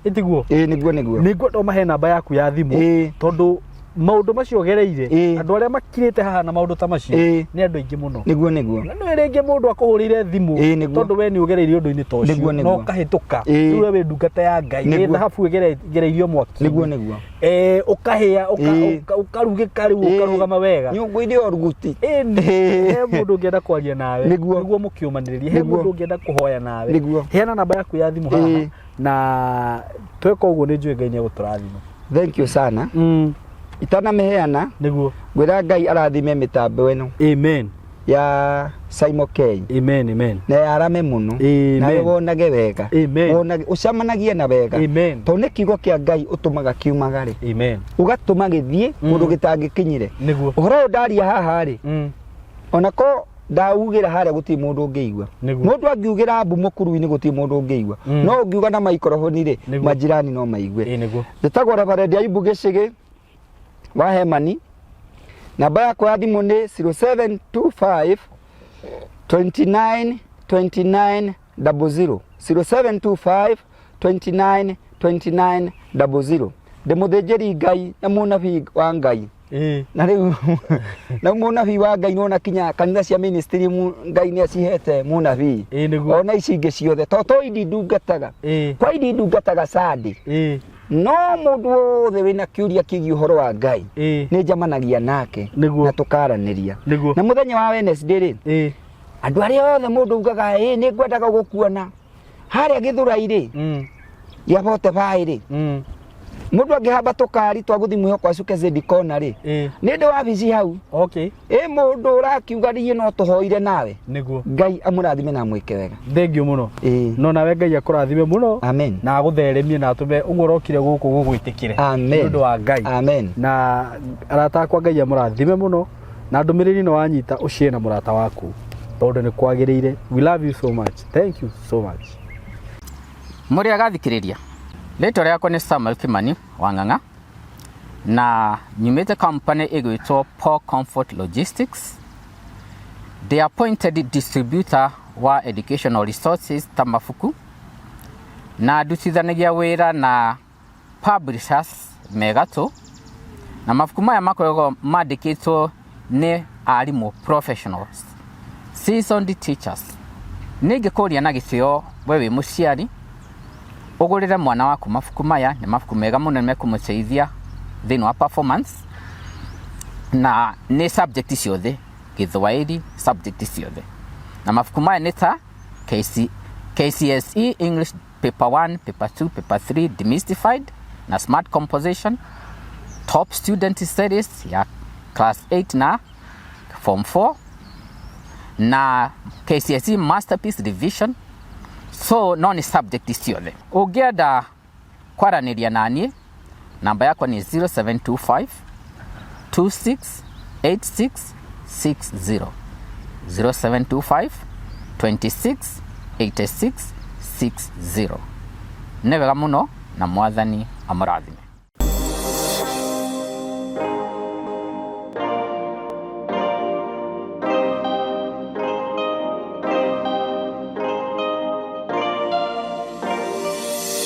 Ĩtiguo? Ĩĩ, nĩguo nĩguo. Nĩ ngwenda ũmahe namba yaku ya thimũ, tondũ maũndũ macio ũgereire, andũ arĩa makirĩte haha na maũndũ ta macio nĩ andũ aingĩ mũno. Nĩguo nĩguo. Na nĩ rĩngĩ mũndũ akũhũrĩire thimũ, Nĩguo. tondũ we nĩ ũgereirie ũndũ-inĩ ta ũcio na ũkahĩtũka. Rĩu we wĩ ndungata ya Ngai, wĩ thahabu ĩgereirio mwaki, Nĩguo nĩguo. Ũkahĩa, ũkarugĩka rĩu, ũkarũgama wega. Nyũngũ irĩ o ruguti. Ĩni, he mũndũ ũngĩenda kwaria nawe, nĩguo mũkĩũmanĩrĩrie, he mũndũ ũngĩenda kũhoya nawe, heana namba yaku ya thimũ haha, na tweka ũguo nĩ njũĩ Ngai nĩ egũtũrathima. Thank you sana. Itanamĩheana, ngwĩra Ngai arathime mĩtambo ĩno Amen. ya Simon K, Amen, amen. Na yarame mũno. Amen. Nawe wonage wega. Amen. Wonage ũcemanagie na wega, Amen. tondũ nĩ kiugo kĩa Ngai ũtũmaga kiumaga rĩ, Amen. ũgatũma gĩthiĩ kũndũ gĩtangĩkinyire. Ũhoro ũyũ ndaria haha rĩ, onako ndaugĩra harĩa gũtirĩ mũndũ ũngĩigua. Mũndũ angiugĩra mbu mũkuru-inĩ gũtirĩ mũndũ ũngĩigua, no ũngiuga na maikoroboni rĩ, majirani no maigue. Njĩtagwo Reverend Ayubu Gĩcĩgĩ wa Hemani. Namba yakwa ya thimũ nĩ 0725 29 29 00, 0725 29 29 00. Ndĩ mũthĩnjĩri Ngai na mũnabii wa Ngai. Na rĩu na mũnabii wa Ngai nona kinya kanitha cia ministry Ngai nĩ acihete mũnabii, ona ici ingĩ ciothe to to indi ndungataga, kwa indi ndungataga Sunday, no mũndũ wothe wĩna kĩũria kĩgiĩ ũhoro wa Ngai, nĩ njamanagia nake na tũkaranĩria. Na mũthenya wa Wednesday rĩ, andũ arĩa othe mũndũ ugaga ĩ nĩ ngwendaga gũkuona harĩa Gĩthũrai rĩ, gĩa bote baĩ rĩ, Mũndũ angĩhamba tũkari twa gũthiĩ mwĩhoko acuke Zedi Corner rĩ, nĩ ndĩ wabici hau. Ĩ mũndũ ũrakiuga niĩ no tũhoire nawe. Nĩguo. Ngai amũrathime na amwĩke wega. Thengiũ mũno. Ĩĩ. No nawe Ngai akũrathime mũno. Amen. Na agũtheremie na atũme ũguo ũrokire gũkũ gũgwĩtĩkĩre. Amen. Nĩ ũndũ wa Ngai. Amen. Na arata akwa Ngai amũrathime mũno na ndũmĩrĩri ĩno wanyita ũshare na mũrata waku tondũ nĩ kwagĩrĩire. We love you so much. Thank you so much. Mũrĩ agathikĩrĩria, rĩtwa rĩakwa nĩ Samuel Kimani Wang'ang'a na nyumĩte company ĩgwĩtwo Paul Comfort Logistics. Ndĩ appointed distributor wa educational resources ta mabuku na ndutithanagia wĩra na publishers me gatũ na mabuku maya makoragwo mandĩkĩtwo nĩ arimũ professionals, seasoned teachers. Nĩ ingĩkũria na gĩtĩo we wĩ mũciari ũgũrĩre mwana waku mabuku maya, nĩ mabuku mega mũno nĩ mekũmũteithia thĩinĩ wa performance na nĩ subject ciothe, Gĩthwaĩri subject ciothe. Na mabuku maya nĩ ta KC, KCSE English Paper 1, Paper 2, Paper 3 Demystified na Smart Composition, Top Student Series ya Class 8 na Form 4 na KCSE Masterpiece Revision. So no nĩ subject ciothe. Ũngĩenda kwaranĩria na niĩ, namba yakwa nĩ 0725 268660, 0725 268660. Nĩ wega mũno na Mwathani amũrathime.